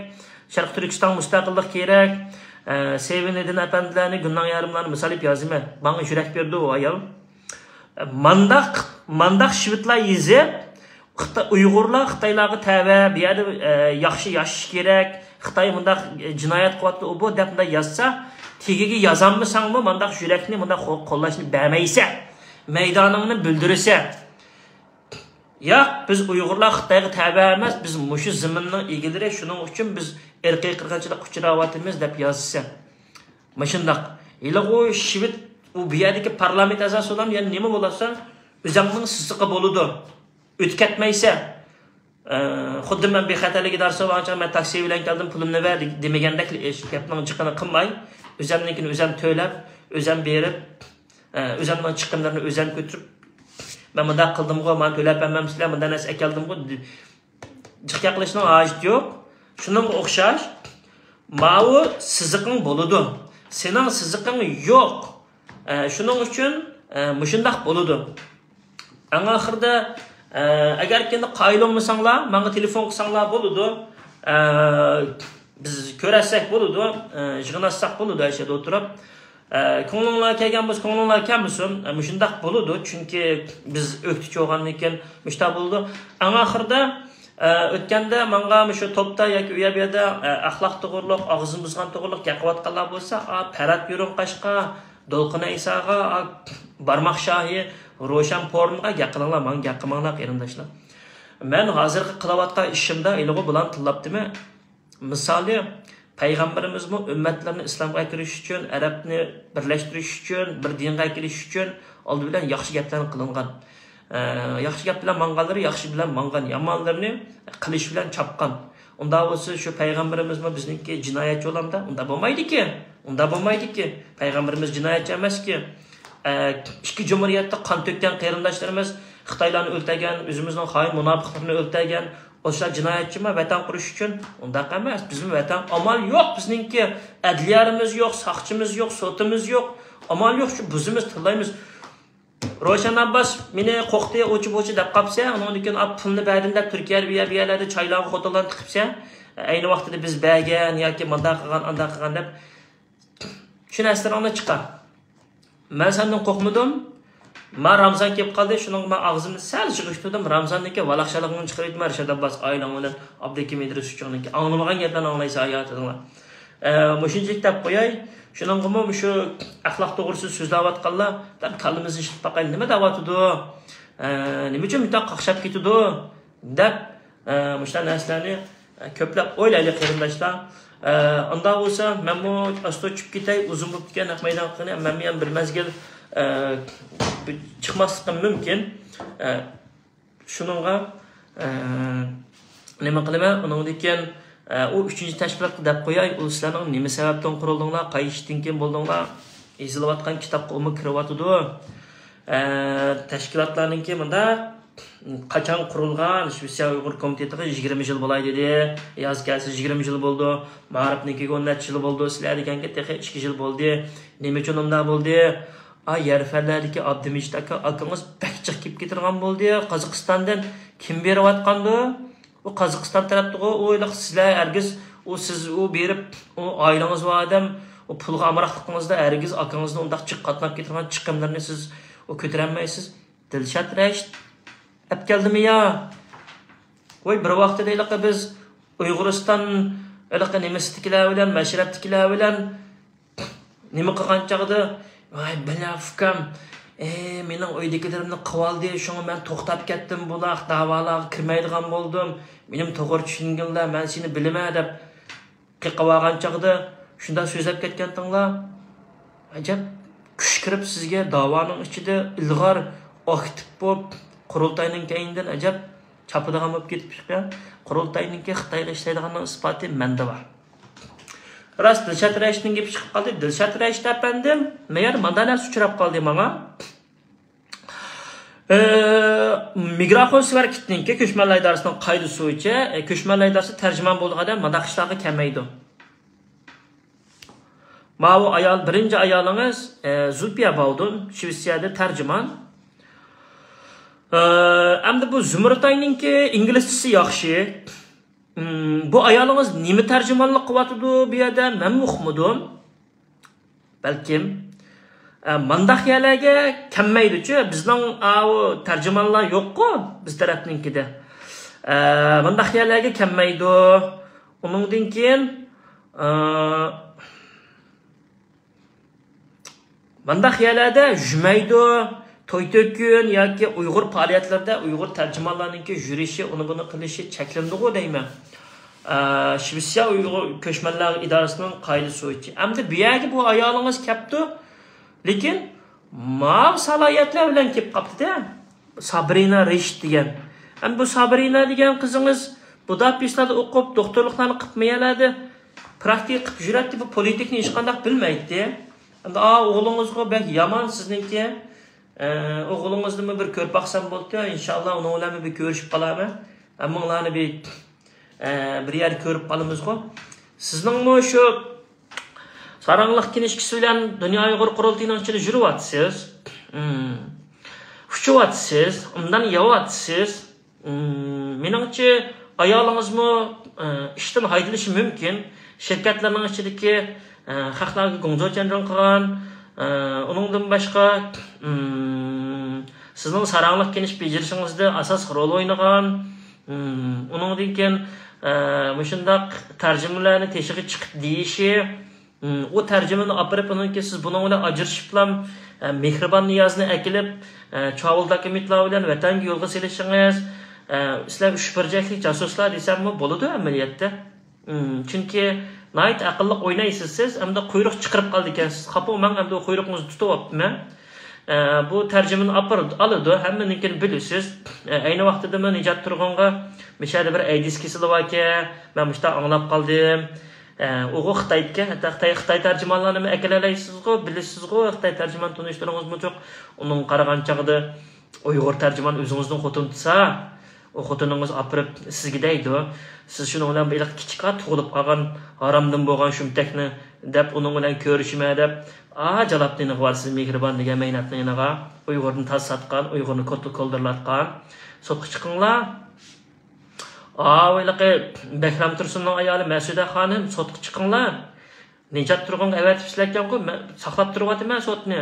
شەرقىي تۈركىستان مۇستەقىللىق كېرەك، ئە، سېۋىنىدىن ئەپەندىلەرنى، گۈلناڭ يارىملارنى مىسال ئېلىپ يازىمەن. ماڭا يۈرەك بېرىدۇ ئۇ ئايال. مانداق، مانداق شىۋېتلار يېزىپ، خىتا-، ئۇيغۇرلار خىتايلارغا تەۋە، بۇ يەردە، ئە، ياخشى ياشاش كېرەك، خىتاي مۇنداق جىنايەت قىلىۋاتىدۇ، ئۇ بۇ دەپ مۇنداق يازسا، تېگىگە يازالمىساڭمۇ، مانداق يۈرەكنى مۇنداق قو-، قوللاشنى بەرمەيسەن. مەيدانىڭنى بىلدۈرىسەن. ياق، بىز ئۇيغۇرلار خىتايغا تەۋە ئەمەس، بىز مۇشۇ زېمىننىڭ ئىگىلىرى، شۇنىڭ ئۈچۈن بىز ئىرقىي قىرغىنچىلىققا ئۇچراۋاتىمىز دەپ يازىسەن. مۇشۇنداق. ھېلىقى ئۇ شىۋېت، ئۇ بۇ يەردىكى پارلامېنت ئەزاسى بولامدۇ، يەنى نېمە بولسا، ئۆزەڭنىڭ سىزىقى بولىدۇ. ئۆتۈپ كەتمەيسەن. ئە، خۇددى مەن بىخەتەرلىك ئىدارىسىغا بارغانچە، مەن تاكسى بىلەن كەلدىم، پۇلۇمنى بەر دېمىگەندەك ئىش، گەپنىڭ جىقىنى قىلماي، ئۆزەمنىڭكىنى ئۆزەم تۆلەپ، ئۆزەم بېرىپ، ئە، ئۆزەمنىڭ چىقىملىرىنى ئۆزەم كۆتۈرۈپ، مەن مۇنداق قىلدىمغۇ، مانا تۆلەپ بەرمەمسىلەر، مۇنداق نەرسە ئەكەلدىمغۇ، جىق گەپ قىلىشنىڭ ھاجىتى يوق. شۇنىڭغا ئوخشاش، ماۋۇ سىزىقىڭ بولىدۇ. سېنىڭ سىزىقىڭ يوق. ئە، شۇنىڭ ئۈچۈن، ئە، مۇشۇنداق بولىدۇ. ئەڭ ئاخىرىدا، ئە، ئەگەر كېيىن قايىل بولمىساڭلار، ماڭا تېلېفون قىلساڭلار بولىدۇ. ئە، بىز كۆرۈشسەك بولىدۇ، ئە، يىغىنلاشساق بولىدۇ، ئەشەدە ئولتۇرۇپ. ئە، كۆڭلۈڭلار كەلگەن بولسا، كۆڭلۈڭلار كەلمىسۇن. ئە، مۇشۇنداق بولىدۇ، چۈنكى بىز ئۆكتىچى بولغاندىن كېيىن مۇشۇنداق بولىدۇ. ئەڭ ئاخىرىدا، ئە، ئۆتكەندە ماڭا مۇشۇ توپتا ياكى ئۇ يەر بۇ يەردە، ئە، ئەخلاق توغرۇلۇق، ئاغزىنى بۇزغان توغرۇلۇق گەپ قىلىۋاتقانلار بولسا، ئا، پەرھات يورۇنقاشقا، دولقۇن ئەيساغا، ئا، بارماق شاھى، روشەن پورنغا گەپ قىلىڭلار، ماڭا گەپ قىلماڭلار، قېرىنداشلار. مەن ھازىرقى قىلىۋاتقان ئىشىمدا ھېلىغۇ بۇلارنى تىللاپتىمەن. مىسالى، پەيغەمبىرىمىزمۇ ئۈممەتلىرىنى ئىسلامغا كىرىش ئۈچۈن، ئەرەبنى بىرلەشتۈرۈش ئۈچۈن، بىر دىنغا كېلىش ئۈچۈن ئالدى بىلەن ياخشى گەپلەرنى قىلىنغان. ئە، ياخشى گەپ بىلەن ماڭغانلىرى ياخشى بىلەن ماڭغان، يامانلىرىنى قىلىچ بىلەن چاپقان. ئۇنداق بولسا، شۇ پەيغەمبىرىمىزمۇ بىزنىڭكى جىنايەتچى بولامدا؟ ئۇنداق بولمايدىكى. ئۇنداق بولمايدىكى. پەيغەمبىرىمىز جىنايەتچى ئەمەسكى. ئە، ئىككى جۇمھۇرىيەتتە قان تۆككەن قېرىنداشلىرىمىز، خىتايلارنى ئۆلتۈرگەن، ئۆزىمىزنىڭ خائىن مۇناپىقلىرىنى ئۆلتۈرگەن، ئوشۇلار جىنايەتچىمۇ ۋەتەن قۇرۇش ئۈچۈن؟ ئۇنداق ئەمەس. بىزمۇ ۋەتەن، ئامال يوق بىزنىڭكى. ئەدلىيەمىز يوق، ساقچىمىز يوق، سوتىمىز يوق. ئامال يوق، شۇ بۇزىمىز، تىللايمىز. روشەن ئابباس مېنى قوقتى، ئوچۇ بوچۇ دەپ قاپسەن، ئۇنىڭدىن كېيىن ئاپ پۇلنى بەردىم دەپ تۈركىيەدە بۇ يەر، بۇ يەرلەردە چايلارغا خوتۇنلارنى تىقىپسەن. ئەينى ۋاقتىدا بىز بەرگەن ياكى مۇنداق قىلغان، ئانداق قىلغان دەپ شۇ نەرسىلىرىڭنى چىقار. مەن سەندىن قورقمىدىم. ما رامزان كېلىپ قالدى، شۇنىڭغا مەن ئاغزىمنى سەل يىغىشتۇردۇم. رامزاندىن كېيىن ۋالاقچىلىقىڭنى چىقىرىۋېتىمەن رىشات ئابباس، ئائىلەڭ بىلەن ئابدۇكىم ئىدرىس ئۈچۈنكى ئاڭلىمىغان گەپلەرنى ئاڭلايسەن ھاياتىڭدا. ئە، مۇشۇنچىلىك دەپ قوياي. شۇنىڭغىمۇ مۇشۇ ئەخلاق توغرىسىدا سۆزلەۋاتقانلار دەپ كاللىمىزنى ئىشلىتىپ باقايلى، نېمە دەۋاتىدۇ؟ ئە، نېمە ئۈچۈن مۇنداق قاقشاپ كېتىدۇ؟ دەپ، ئە، مۇشۇنداق نەرسىلەرنى، ئە، كۆپلەپ ئويلايلى قېرىنداشلار. ئە، ئۇنداق بولسا مەنمۇ ئاستا چۈشۈپ كېتەي، ئۇزۇن بولۇپتىكەن نەق مەيدان قىلغىنى، مەنمۇ يەنە بىر مەزگىل، ئە، چىقماسلىقىم مۇمكىن. ئە، شۇنىڭغا، ئە، نېمە قىلىمەن؟ ئۇنىڭدىن كېيىن، ئە، ئۇ ئۈچىنچى تەشكىلاتقا دەپ قوياي، ئۇ سىلەرنىڭ نېمە سەۋەبتىن قۇرۇلدۇڭلار، قايسى ئىشتىن كېيىن بولدۇڭلار؟ يېزىلىۋاتقان كىتابقا ئۇمۇ كىرىۋاتىدۇ. ئە، تەشكىلاتلارنىڭكى مۇنداق، قاچان قۇرۇلغان؟ شىۋېتسىيە ئۇيغۇر كومىتېتىغا يىگىرمە يىل بولاي دېدى. ياز كەلسە يىگىرمە يىل بولىدۇ. مائارىپنىڭكىگە ئون نەچچە يىل بولدى. سىلەر دېگەنگە تېخى ئىككى يىل بولدى. نېمە ئۈچۈن ئۇنداق بولدى؟ ئا، يەر فەنلەردىكى ئابدۇمىجىت ئاكا، ئاكىڭىز بەك جىق كېلىپ كېتىدىغان بولدى. قازاقىستاندىن كىم بېرىۋاتقاندۇ؟ ئۇ قازاقىستان تەرەپتىغۇ، ئۇ ھېلىقى سىلەر ھەرگىز، ئۇ سىز، ئۇ بېرىپ، ئۇ ئائىلىڭىز بار ئادەم، ئۇ پۇلغا ئامراقلىقىڭىزدا ھەرگىز ئاكىڭىزنى ئۇنداق جىق قاتناپ كېتىدىغان چىقىملىرىنى سىز ئۇ كۆتۈرەلمەيسىز. دىلشات رەشىت ئەپ كەلدىمۇ يا؟ ۋاي، بىر ۋاقتىدا ھېلىقى بىز ئۇيغۇرىستان ھېلىقى نېمىسىدىكىلەر بىلەن، مەشرەپتىكىلەر بىلەن نېمە قىلغان چاغدا، ۋاي، بىلە ئۇكام، ئى، مېنىڭ ئۆيدىكىلىرىمنى قىلىۋالدى، شۇڭا مەن توختاپ كەتتىم، بۇلاق داۋالارغا كىرمەيدىغان بولدۇم، مېنىمۇ توغرا چۈشەنگىنلەر، مەن سېنى بىلىمەن دەپ قېقىۋالغان چاغدا شۇنداق سۆزلەپ كەتكەنتىڭلار. ئەجەب، كۈچ كىرىپ سىزگە داۋانىڭ ئىچىدە ئىلغار ئاكتىپ بولۇپ، قۇرۇلتاينىڭ كەينىدىن ئەجەب چاپىدىغان بولۇپ كېتىپتىكەن. قۇرۇلتاينىڭكى خىتايغا ئىشلەيدىغاننىڭ ئىسپاتى مەندە بار. راست، دىلشات رەشىتنىڭ گېپى چىقىپ قالدى. دىلشات رەشىت ئەپەندىم، مەيەر ماندا نەرسە ئۇچراپ قالدى ماڭا. ئى، مىگراخون سىۋەركىتنىڭكى، كۆچمەنلەر ئىدارىسىنىڭ قائىدىسى بويىچە، ئى، كۆچمەنلەر ئىدارىسى تەرجىمان بولغان ئادەم مانداق ئىشلارغا كەلمەيدۇ. ماۋۇ ئايال، بىرىنچى ئايالىڭىز، ئى، زۇلپىيە باۋدۇن، شىۋېتسىيەدە تەرجىمان. ئى، ئەمدى بۇ زۇمرىتاينىڭكى ئىنگلىزچىسى ياخشى. ئىم، بۇ ئايالىڭىز نېمە تەرجىمانلىق قىلىۋاتىدۇ بۇ يەردە؟ مەنمۇ ئۇقمىدىم. بەلكىم، ئە، مانداق يەرلەرگە كەلمەيدۇچۇ. بىزنىڭ ئاۋۇ تەرجىمانلار يوققۇ بىز تەرەپنىڭكىدە. ئە، مانداق يەرلەرگە كەلمەيدۇ. ئۇنىڭدىن كېيىن، ئە، مانداق يەرلەردە يۈرمەيدۇ. توي-تۆكۈن ياكى ئۇيغۇر پائالىيەتلىرىدە ئۇيغۇر تەرجىمانلارنىڭكى يۈرۈشى، ئۇنى-بۇنى قىلىشى چەكلىنىدىغۇ دەيمەن. ئە، شىۋېتسىيە ئۇيغۇر كۆچمەنلەر ئىدارىسىنىڭ قائىدىسى بويىچە. ئەمدى بۇ يەرگە بۇ ئايالىڭىز كەپتۇ، لېكىن ماۋۇ سالاھىيەتلەر بىلەن كېلىپ قاپتۇ-دە. سابرىنا رىشىت دېگەن. ئەمدى بۇ سابرىنا دېگەن قىزىڭىز بۇداپېشتلاردا ئوقۇپ، دوختۇرلۇقلارنى قىلىپ، مۇ يەرلەردە پراكتىكا قىلىپ يۈرەتتى، بۇ پولىتىكنى ھېچقانداق بىلمەيتتى. ئەمدى ئا، ئوغلىڭىزغۇ بەك يامان سىزنىڭكى. ئە، ئوغلىڭىزنىمۇ بىر كۆرۈپ باقسام بولدى، ئىنشاللا ئۇنىڭ بىلەنمۇ بىر كۆرۈشۈپ قالارمەن. ھەممىڭلارنى بىر، ئە، بىر يەردە كۆرۈپ قالىمىزغۇ. سىزنىڭمۇ شۇ ساراڭلىق كىنىشكىسى بىلەن دۇنيا ئۇيغۇر قۇرۇلتىيىنىڭ ئىچىدە يۈرۈۋاتىسىز. ئۇچۇۋاتىسىز، ئۇندان يەۋاتىسىز. مېنىڭچە، ئايالىڭىزمۇ ئىشتىن ھايدىلىشى مۇمكىن. شىركەتلەرنىڭ ئىچىدىكى خەقلەرگە گۇڭزو چەنرىڭ قىلغان، ئۇنىڭدىن باشقا، سىزنىڭ ساراڭلىق كىنىش بېجىرىشىڭىزدە ئاساسلىق رول ئوينىغان، ئۇنىڭدىن كېيىن مۇشۇنداق تەرجىمىلەرنى تېشىغا چىقىپ دېيىشى، ئۇ تەرجىمىنى ئاپىرىپ، ئۇنىڭكى سىز بۇنىڭ بىلەن ئاجرىشىپلا، مېھرىبان نىيازنى ئەكېلىپ، چاۋۇل داكىمىتلار بىلەن ۋەتەنگە يولغا سېلىشىڭىز، سىلەر ئۈچ بىرجەكلىك جاسۇسلار دېسەممۇ بولىدۇ ئەمەلىيەتتە. چۈنكى ناھايىتى ئەقىللىق ئوينايسىز سىز، ئەمدى قۇيرۇق چىقىرىپ قالىدىكەنسىز. خاپا بولماڭ، ئەمدى ئۇ قۇيرۇقىڭىزنى تۇتۇۋاپتىمەن. بۇ تەرجىمىنى ئاپىرىدۇ، ئالىدۇ، ھەممىنىڭكىنى بىلىسىز. ئەينى ۋاقتىدىمۇ نىجات تۇرغۇنغا مۇشۇ يەردە بىر ئەيدىز كېسىلى باركەن، مەن مۇشۇنداق ئاڭلاپ قالدىم. ئۇغۇ خىتايدىكى، ھەتتا خىتاي، خىتاي تەرجىمانلارنىمۇ ئەكېلەلەيسىزغۇ، بىلىسىزغۇ، خىتاي تەرجىمان تونۇشلىرىڭىزمۇ جوق. ئۇنىڭغا قارىغان چاغدا ئۇيغۇر تەرجىمان ئۆزىڭىزنىڭ خوتۇنى تۇرسا، ئۇ خوتۇنىڭىز ئاپىرىپ سىزگە دەيدۇ، سىز شۇنىڭ بىلەن بىر كىچىك تۇغۇلۇپ قالغان ھارامدىن بولغان شۇمتەكنى دەپ، ئۇنىڭ بىلەن كۆرۈشىمەن دەپ، ئا، جالاپنى يېنىغا بارسىز، مېھرىبان دېگەن مەينەتنىڭ يېنىغا، ئۇيغۇرنى تاز ساتقان، ئۇيغۇرنى كولدۇر-كولدۇرلاتقان. سوتقا چىقىڭلار. ئاۋۇ ھېلىقى بەكرەم تۇرسۇننىڭ ئايالى مەسۇدە خانىم، سوتقا چىقىڭلار. نىجات تۇرغۇنغا ئەۋەتىپسىلەركەنغۇ، مەن ساقلاپ تۇرۇۋاتىمەن سوتنى.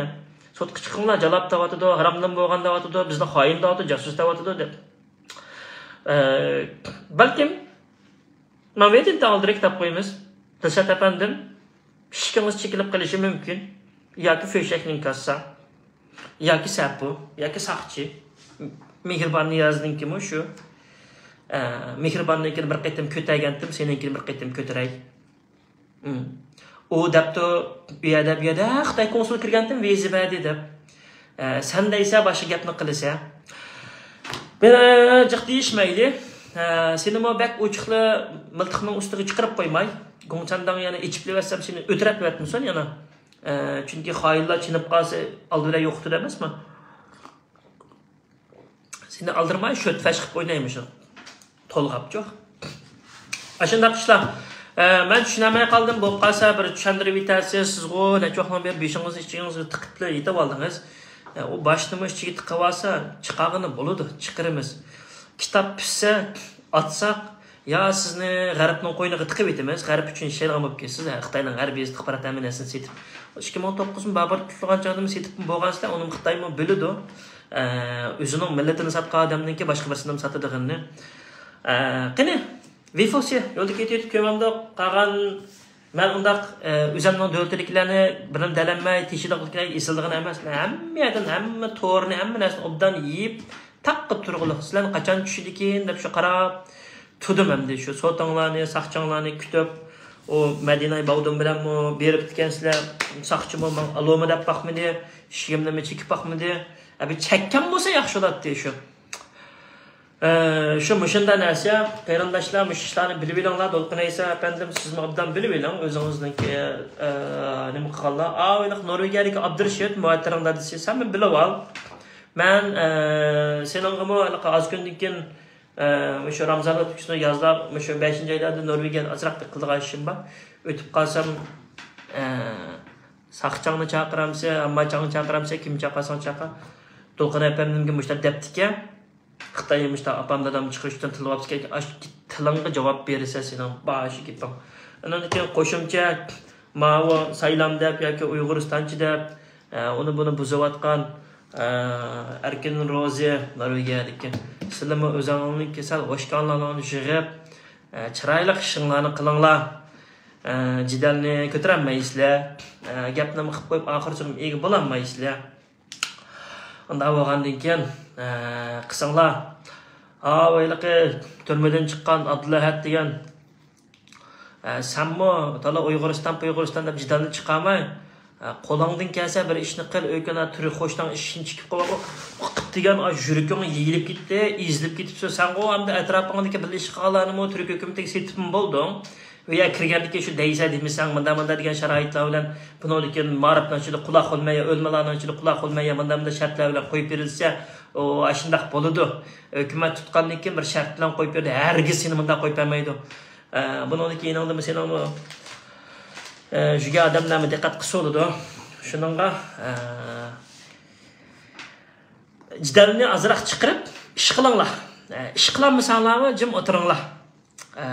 سوتقا چىقىڭلار، جالاپ دەۋاتىدۇ، ھارامدىن بولغان دەۋاتىدۇ، بىزنى خائىن دەۋاتىدۇ، جاسۇس دەۋاتىدۇ دەپ. ئە، بەلكىم، مەن ۋېتىنتە ئالدىرى كىتاب قويىمىز. دىلشات ئەپەندىم، ئىشىكىڭىز چېكىلىپ قېلىشى مۇمكىن. ياكى فۆشەكنىڭ كاسسا، ياكى سەپۇ، ياكى ساقچى. مېھرىبان نىيازنىڭكىمۇ شۇ. ئە، مېھرىباننىڭكىنى بىر قېتىم كۆتەرگەنتىم، سېنىڭكىنى بىر قېتىم كۆتۈرەي. ئۇ دەپتۇ، ئۇ يەردە، بۇ يەردە خىتاي كونسۇلى كىرگەنتىم، ۋىزا بەردى دەپ. ئە، سەن دەيسە، باشقا گەپنى قىلىسە. بىر جىق دېيىشمەيلى. ئە، سېنىمۇ بەك ئوچۇقلا مىلتىقنىڭ ئۈستىگە چىقىرىپ قويماي. گۇڭچانداڭ يەنە ئېچىپ بېرىۋەتسەم، سېنى ئۆتۈرەپ بېرىۋەتمىسۇن يەنە. ئە، چۈنكى خائىنلار چېنىپ قالسا، ئالدى بىلەن يوقىتىدۇ ئەمەسمۇ؟ سېنى ئالدىرىماي شۆتفەش قىلىپ ئوينايمىز شۇ. تولغاپچۇ. ئاشۇنداق ئىشلار. ئە، مەن چۈشىنەلمەي قالدىم. بولۇپ قالسا بىر چۈشەندۈرۈپ يېتەرسىز. سىزغۇ نەچچە ۋاقىتنىڭ بېرى بېشىڭىزنى ئىچىڭىزگە تىقىپلا يېتىۋالدىڭىز. ئە، ئۇ باشنىمۇ ئىچىگە تىقىۋالسا، چىقارغىنى بولىدۇ. چىقىرىمىز. كىتاب پۈتسە، ئاتساق، يا سىزنى غەربنىڭ قوينىغا تىقىۋېتىمىز، غەرب ئۈچۈن ئىشلەيدىغان بولۇپ كېتىسىز، ھە، خىتاينىڭ غەربىي ئىستىخبارات ھەممە نەرسىنى سېتىپ. ئىككى مىڭ توققۇزمۇ بابۇر تۇتۇلغان چاغدىمۇ سېتىپمۇ بولغانسىلەر، ئۇنىمۇ خىتايمۇ بىلىدۇ. ئە، ئۆزىنىڭ مىللىتىنى ساتقان ئادەمنىڭكى باشقا بىرسىنىمۇ ساتىدىغىنىنى. ئە، قېنى، ۋېفوسى يولدا كېتىۋېتىپ كۆرمەمدۇق، قالغان مەن ئۇنداق، ئە، ئۆزەمنىڭ دۆلىتىدىكىلەرنى بىرنى دەلەلمەي، تېشىدىغىكىلەرگە ئېسىلىدىغان ئەمەس. مەن ھەممە يەردىن، ھەممە تورنى، ھەممە نەرسىنى ئوبدان يېيىپ، تاققا تۇرغۇلۇق. سىلەرنى قاچان چۈشىدىكىن دەپ شۇ قاراپ تۇردۇم ئەمدى. شۇ سوتۇڭلارنى، ساقچىڭلارنى كۈتۈپ، ئۇ مەدىنە باۋدۇن بىلەنمۇ بېرىپتىكەنسىلەر، ساقچىمۇ ماڭا ئالومۇ دەپ باقمىدى، ئىشىكىمنىمۇ چېكىپ باقمىدى. ئەبى چەككەن بولسا ياخشى بولاتتى شۇ. ئە، شۇ مۇشۇنداق نەرسە، قېرىنداشلار، مۇشۇ ئىشلارنى بىلىۋېلىڭلار، دولقۇن ئەيسا ئەپەندىم، سىزمۇ ئوبدان بىلىۋېلىڭ، ئۆزىڭىزنىڭكى، ئە، نېمە قىلغانلار. ئا، ھېلىقى نورۋېگىيەدىكى ئابدۇرېشىت مۇھەتتىرىڭ دادىسى، سەنمۇ بىلىۋال. مەن، ئە، سېنىڭغىمۇ ھېلىقى ئاز كۈندىن كېيىن، ئە، مۇشۇ رامزان ئۆتكۈچىسىنى يازدا، مۇشۇ بەشىنچى ئايلاردا نورۋېگىيەدە ئازراق بىر قىلىدىغان ئىشىم بار. ئۆتۈپ قالسام، ئە، ساقچاڭنى چاقىرامسە، ئامماچاڭنى چاقىرامسە، كىم چاقىرساڭ چاقىر. دولقۇن ئەپەندىمگە مۇشۇنداق دەپتىكەن. خىتاي مۇشۇنداق ئاپام دادام چىقىرىشتىن تىللاۋاپتىكەن، ئاشۇ تىلىڭغا جاۋاب بېرىسەن، سېنىڭ باشى گېپىڭ. ئۇنىڭدىن كېيىن قوشۇمچە، ماۋۇ سايلام دەپ ياكى ئۇيغۇرىستانچى دەپ، ئە، ئۇنى بۇنى بۇزۇۋاتقان، ئە، ئەركىن روزى نورۋېگىيەدىكى. سىلىمۇ ئۆزۈڭلارنىڭكى سەل ھوشكانلارنى يىغىپ، ئە، چىرايلىق ئىشىڭلارنى قىلىڭلار. ئە، جېدەلنى كۆتۈرەلمەيسىلەر. ئە، گەپنىمۇ قىلىپ قويۇپ، ئاخىرىسىغا ئىگە بولالمايسىلەر. ئۇنداق بولغاندىن كېيىن، ئە، قىسىڭلار. ئاۋۇ ھېلىقى تۈرمىدىن چىققان ئابدۇلئەھەت دېگەن، ئە، سەنمۇ تالا ئۇيغۇرىستان، ئۇيغۇرىستان دەپ جېدەلنى چىقارماي، ئە، قولۇڭدىن كەلسە بىر ئىشنى قىل، ئۆكۈنە تۈرك خوشنىڭ ئىشىنى چېكىپ قويۇپ، ئۇقۇپ دېگەن ئاشۇ يۈرىكىڭ يېيىلىپ كېتىپ، ئېزىلىپ كېتىپسەن. سەنغۇ ئەمدى ئەتراپىڭدىكى بىللە ئىش قىلغانلارنىمۇ تۈرك ھۆكۈمىتىگە سېتىپمۇ بولدۇڭ. ئۇ يەرگە كىرگەندىكىن شۇ دەيسە دېمىسەڭ، مۇنداق، مۇنداق دېگەن شارائىتلار بىلەن بۇنىڭدىن كېيىن مائارىپنىڭ ئىچىدە قۇلاق بولماي، ئۆلىمالارنىڭ ئىچىدە قۇلاق بولماي، مۇنداق، مۇنداق شەرتلەر بىلەن قويۇپ بېرىلسە، ئۇ ئاشۇنداق بولىدۇ. ھۆكۈمەت تۇتقاندىن كېيىن بىر شەرت بىلەن قويۇپ بېرىدۇ، ھەرگىز سېنى مۇنداق قويۇپ بەرمەيدۇ. ئە، بۇنىڭدىن كېيىن يېنىڭدىمۇ سېنىڭمۇ، ئە، يۈرگەن ئادەملەرمۇ دىققەت قىلسا بولىدۇ. شۇنىڭغا، ئە، جېدەلنى ئازراق چىقىرىپ، ئىش قىلىڭلار. ئە، ئىش قىلالمىساڭلارمۇ جىم ئولتۇرۇڭلار. ئە،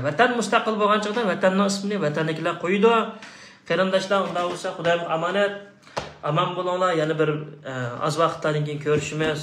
ۋەتەن مۇستەقىل بولغان چاغدا ۋەتەننىڭ ئىسمىنى ۋەتەندىكىلەر قويىدۇ. قېرىنداشلار، ئۇنداق بولسا خۇدايىمغا ئامانەت. ئامان بولۇڭلار. يەنە بىر، ئە، ئاز ۋاقىتلاردىن كېيىن كۆرۈشىمىز.